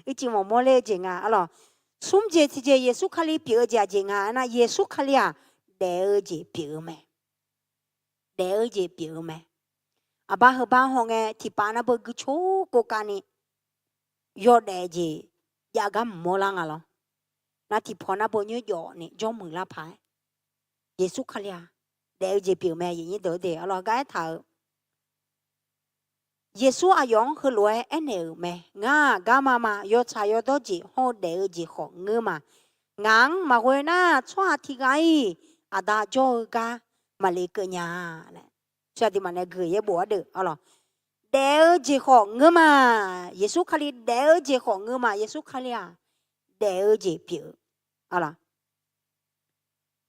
Uicuiv maqmawr ler-eu jeq nga arlawq. Smr jeq tiqjeq Yeqsur Kali pyeuf-eu jeq aqjeq nga aernar, Yeqsur Kali-aq daef-eu jeq pyeuf-eu mae. Daef-eu jeq pyeuf-eu mae. Aqbar heubar hawngae tiqpav nar beu guicoer kov kavni yawdaef jeq jav gar mqmawr lar nga lawr. Nar tiqpaw nar beu nyoerjawf ni jawrmuiq lar paq-aer, Yeqsur Kali-aq daef-eu jeq pyeuf mae. Aqyuif nyir deuq-eu de arlawq, gar aertaq-euq Yeqsur aqyawf-anr heulof-aer aernaeq-euq mae. Ngar-aq garma ma. Yawtsaq yawdawr jeq hawr-eu daef-eu jeq khawf ngeur ma. Ngaq-anr maqghoe nar, tsawrhaq tiq ghaq-iq Aqda jawr-eu gar maqle keuv nya-a laer, aqduimaf nae gui yaerbof ardeuv arlawq. Daef-eu jeq khawf ngeur ma. Yeqsur Kali daef-eu jeq khawf ngeur ma. Yeqsur Kali-aq daef-eu jeq pyeuf-eu arlawq.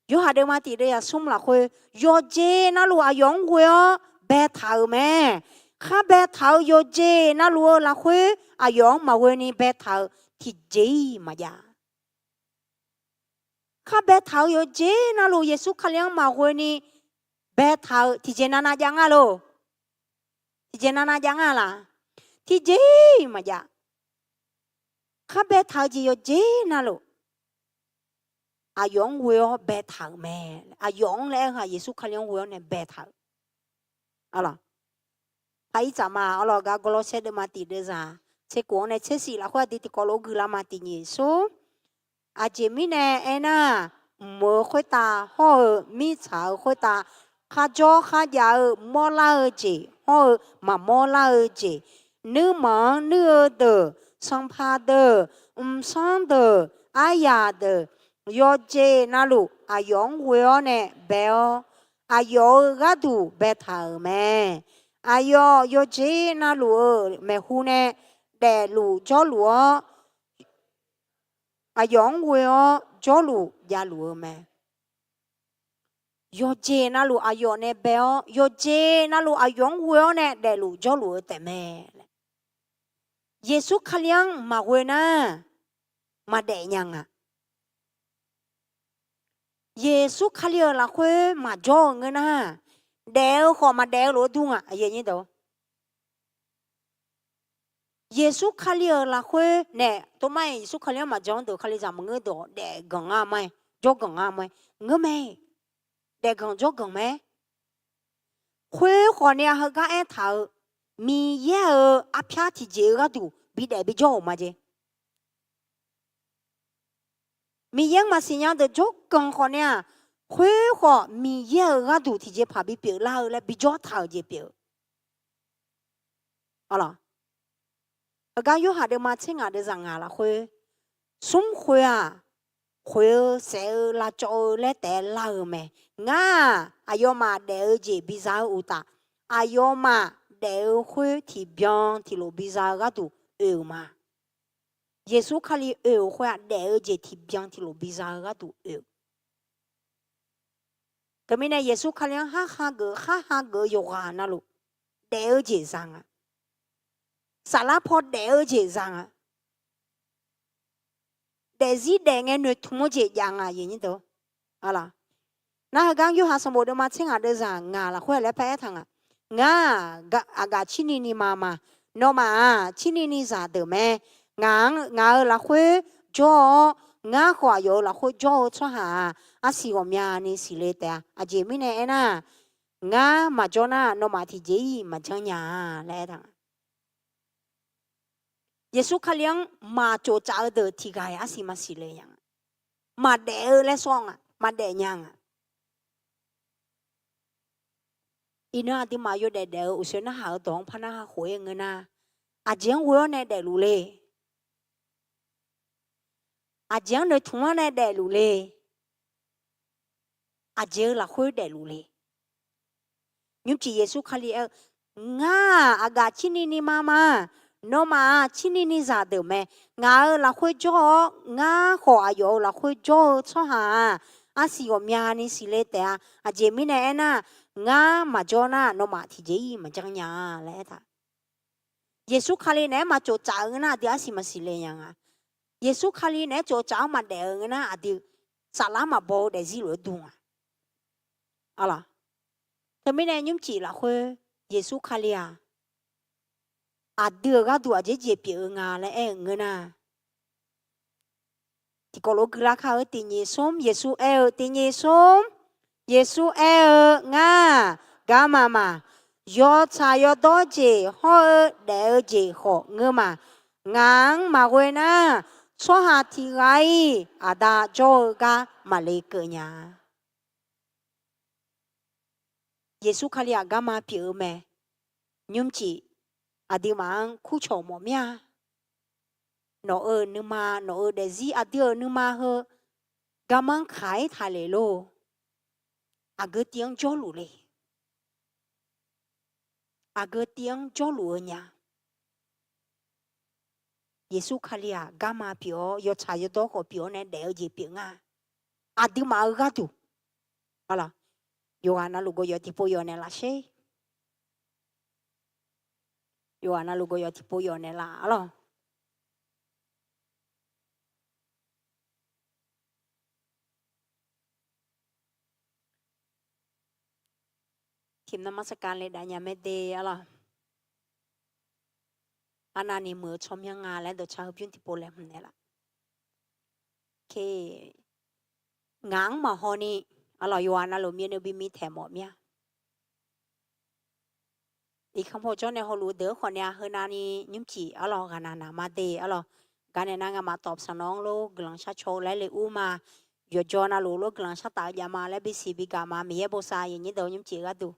Yorhaq deuvma tiq deuv yaq smr lafkhoer, yawqjeq navluf aqyawf-anr ghoe-awr baetaq-euq mae. Khar baetaq-eu yawqjeq navluf-eu lafkhoer aqyawf-anr maqghoe ni baetaq-euq tiqjeq-iq maqjav. Khar baetaq-eu yawqjeq navluf Yeqsur Kali-anr maqghoe ni baetaq-eu tiqjeq navnav jav nga lor. Tiqjeq navnav jav nga laq? Tiqjeq-iq maqjav. Khar baetaq-eu jeq yawqjeq navluf aqyawf-anr ghoe-awr baetaq-euq mae. Aqyawf-anr laer aer-eu-aq Yeqsur Kali-anr ghoe-awr nae baetaq-euq. Arlawq, paq-ir tsaf ma. Arlawq, gar Gawrlawrsaer deuvma tiq deuv zaq tser kof-anr nae tser shif lafkhoer aqdui tiqkawv lof-aer guiqlar ma. Tiq nyiq smr. Aqjeq mirnae aernar, mq-euq khoertav hawr-eu mirtsaq-euq khoertav, kharjawr kharjav-eu mawrlar-eu jeq hawr-eu maqmawr lar-eu jeq, nuirmanq-anr nuir-eu deuq, sanqpaq deuq, mqsanr deuq, aryaq deuq, yawqjeq navluf aqyawf-anr ghoe-awr nae bae-awr, aqyawf-euq gharduq baetaq-euq mae. Aqyawf yawqjeq navluf-euq maeqhu nae daefluf jawrluf-awr, aqyawf-anr ghoe-awr jawrluf javluf-eu mae. Yawqjeq navluf aqyawf nae bae-awr, yawqjeq navluf aqyawf-anr ghoe-awr nae daefluf jawrluf-eu taefmae. Yeqsur Kali-anr maqghoe nar, maqdaef nya nga. Yeqsur Kali-euq lafkhoer maqjawr-eu ngeur nar, daef-eu khawf maqdaef-eu lof-aer dur nga. Yeqsur Kali-euq lafkhoer nae, tov mar-aer Yeqsur Kali-anr maqjawr-anr deuq Kalizaq maqngeur deuq-awq, daef ganq ngar ma-aer, jawr ganq ngar ma-aer, ngeur mae. Daef ganq jawr ganq mae. Khoerkhawf ni-a heugar aertaq-eu, Miqyaer-euq arpyar tiqjeq-eu gharduq bidaef bijawr-euq ma jeq. Miqyaer-anr maqsiq nya deuq jawrganq khawf ni-aq, khoerkhawf Miqyaer-euq gharduq tiqjeqpaq bipyeuf lar-eu laer bijawr taq-euq jeq pyeuf-eu. Arlawq, heugar Yorhaq deuvma tser ngaq deuv zaq ngaq lafkhoer, smr khoer-aq, khoeq-eu saef-eu lavcawv-eu laer taef-aer lar-eu mae. Ngar-aq, aqyawfmaf daef-eu jeq biza-eu uqtaf, aqyawfmaf daef-eu khoer tiqbyan tiqlof biza-eu gharduq oe-euq ma. Yeqsur Kali oe-euq khoer-aq, daef-eu jeq tiqbyan tiqlof biza-eu gharduq oe-euq. Teumirnae Yeqsur Kali-anr khar hageuf khar hageuf-eu yawqghaq navluf, daef-eu jeq za nga. Saflar paw daef-eu jeq za nga. Daefzir daef ngae noeqtmq-eu jeq jav nga. Nar heugar Yorhaq sanqbof deuvma tser ngaq deuv zaq ngaq lafkhoer laer par aertaq nga. Ngar-aq, aqgaf cirni ni ma ma. Nawmaf-aq cirni ni zaqdeuq mae. Ngaq-euq lafkhoer jawr-awr, ngar khawf aqyawf-euq lafkhoer jawr-eu tsawrhaq-aq, arsiq ghawqmyani siqle taef-a. Aqjeq mirnae aernar, ngar maqjawr nar, nawmaf tiqjeq-iq maqjanr nya-a laer aertaq nga. Yeqsur Kali-anr maqcof tsaf-eu deuq tiqghaq-iq arsiq maqsiq le nya nga. Maqdaef-eu laer sawr nga, maqdaef nya nga. Iqnan aqduimaf yawdaef daef-eu uqshoe narhaq-eu dawq-anr par narhaq khof-ir ngeur nar, aqjeq-anr ghoe-awr nae daefluf le. Aqjeq-anr noeqtmq-anr nae daefluf le. Aqjeq-eu lafkhoer daefluf le. Nymrcif Yeqsur Kali aer-eu, ngar-aq aqgaf cirni ni ma ma. Nawmaf-aq cirni ni zaqdeuq mae. Ngaq-euq lafkhoer jawr-awr, ngar khawf aqyawf-euq lafkhoer jawr-eu tsawrhaq-aq, arsiq ghawqmyani siqle taef-a. Aqjeq mirnae aernar, ngar maqjawr nar, nawmaf tiqjeq-iq maqjanr nya-a laer aertaq. Yeqsur Kali naeq-aer maqcof tsaf-eu ngeur nar, aqdui arsiq maqsiq le nya nga. Yeqsur Kali naeq-aer tsof-eu tsaf-anr maqdaef-eu ngeur nar, aqdui saflar maqbaw-eu daefzir lof-aer dur nga. Arlawq, teumirnae nymrcif lafkhoer Yeqsur Kali-aq, aqdui-euq gharduq aqjeq jeq pyeuf-eu nga laer aer-eu ngeur nar, tiqkawv lof-aer guilar kar-eu tiqnyif smr Yeqsur aer-eu tiqnyif smr, Yeqsur aer-eu, Ngar-aq, garma ma. Yawtsaq yawdawr jeq hawr-eu daef-eu jeq khawf ngeur ma. Ngaq-anr maqghoe nar, tsawrhaq tiq ghaq-iq Aqda jawr-eu gar maqle keuv nya. Yeqsur Kali-aq garma pyeuf-eu mae. Nymrcif aqduimaf-anr kurcawq mawf mir-a. Nawq-euq nuima, nawq-euq daefzir aqdui-euq nuima heu garma-anr kaq-ir taq lef lor. Aqgeu tiv-anr jawrluf le. Aqgeu tiv-anr jawrluf-eu nya. Yeqsur Kali-aq garma pyeuf-awr, yawtsaq yawdawr khawf pyeuf-awr nae daef-eu jeq pyeuf nga. Aqduimaf-euq gharduq, arlawq, yawqghaq navluf gawqyawf tiqpov yawf naeqlaf sher. Yawqghaq navluf gawqyawf tiqpov yawf naeqlaf, arlawq. Tiqnan marsaqkav le dav nya mae de, arlawq. Arnavni muiq-eu tsawrmyanr nga laer dawqtsaq heubymr tiqpov laeqhmq naeqlaf. Ngaq-anr maqhaw ni, arlawq, yawqghaq navluf myavnuiv bimir taeq mawf mir-a. Iqkanr paw jawr nae hawluf-eu deuq-anr khawf nae-a, heunavni nymrcif, arlawq, ghaqnaq naq ma de, arlawq. Gaq naeq nar ngamaf tawf sanq nawq-anr lor guiqlanq shar caw-eu laer le ur ma. Yawqjawr navluf lof guiqlanq shar taf-eu jav ma laer bisiq bigaq ma. Miqyaer bosav yaqnyir deuq nymrcif gharduq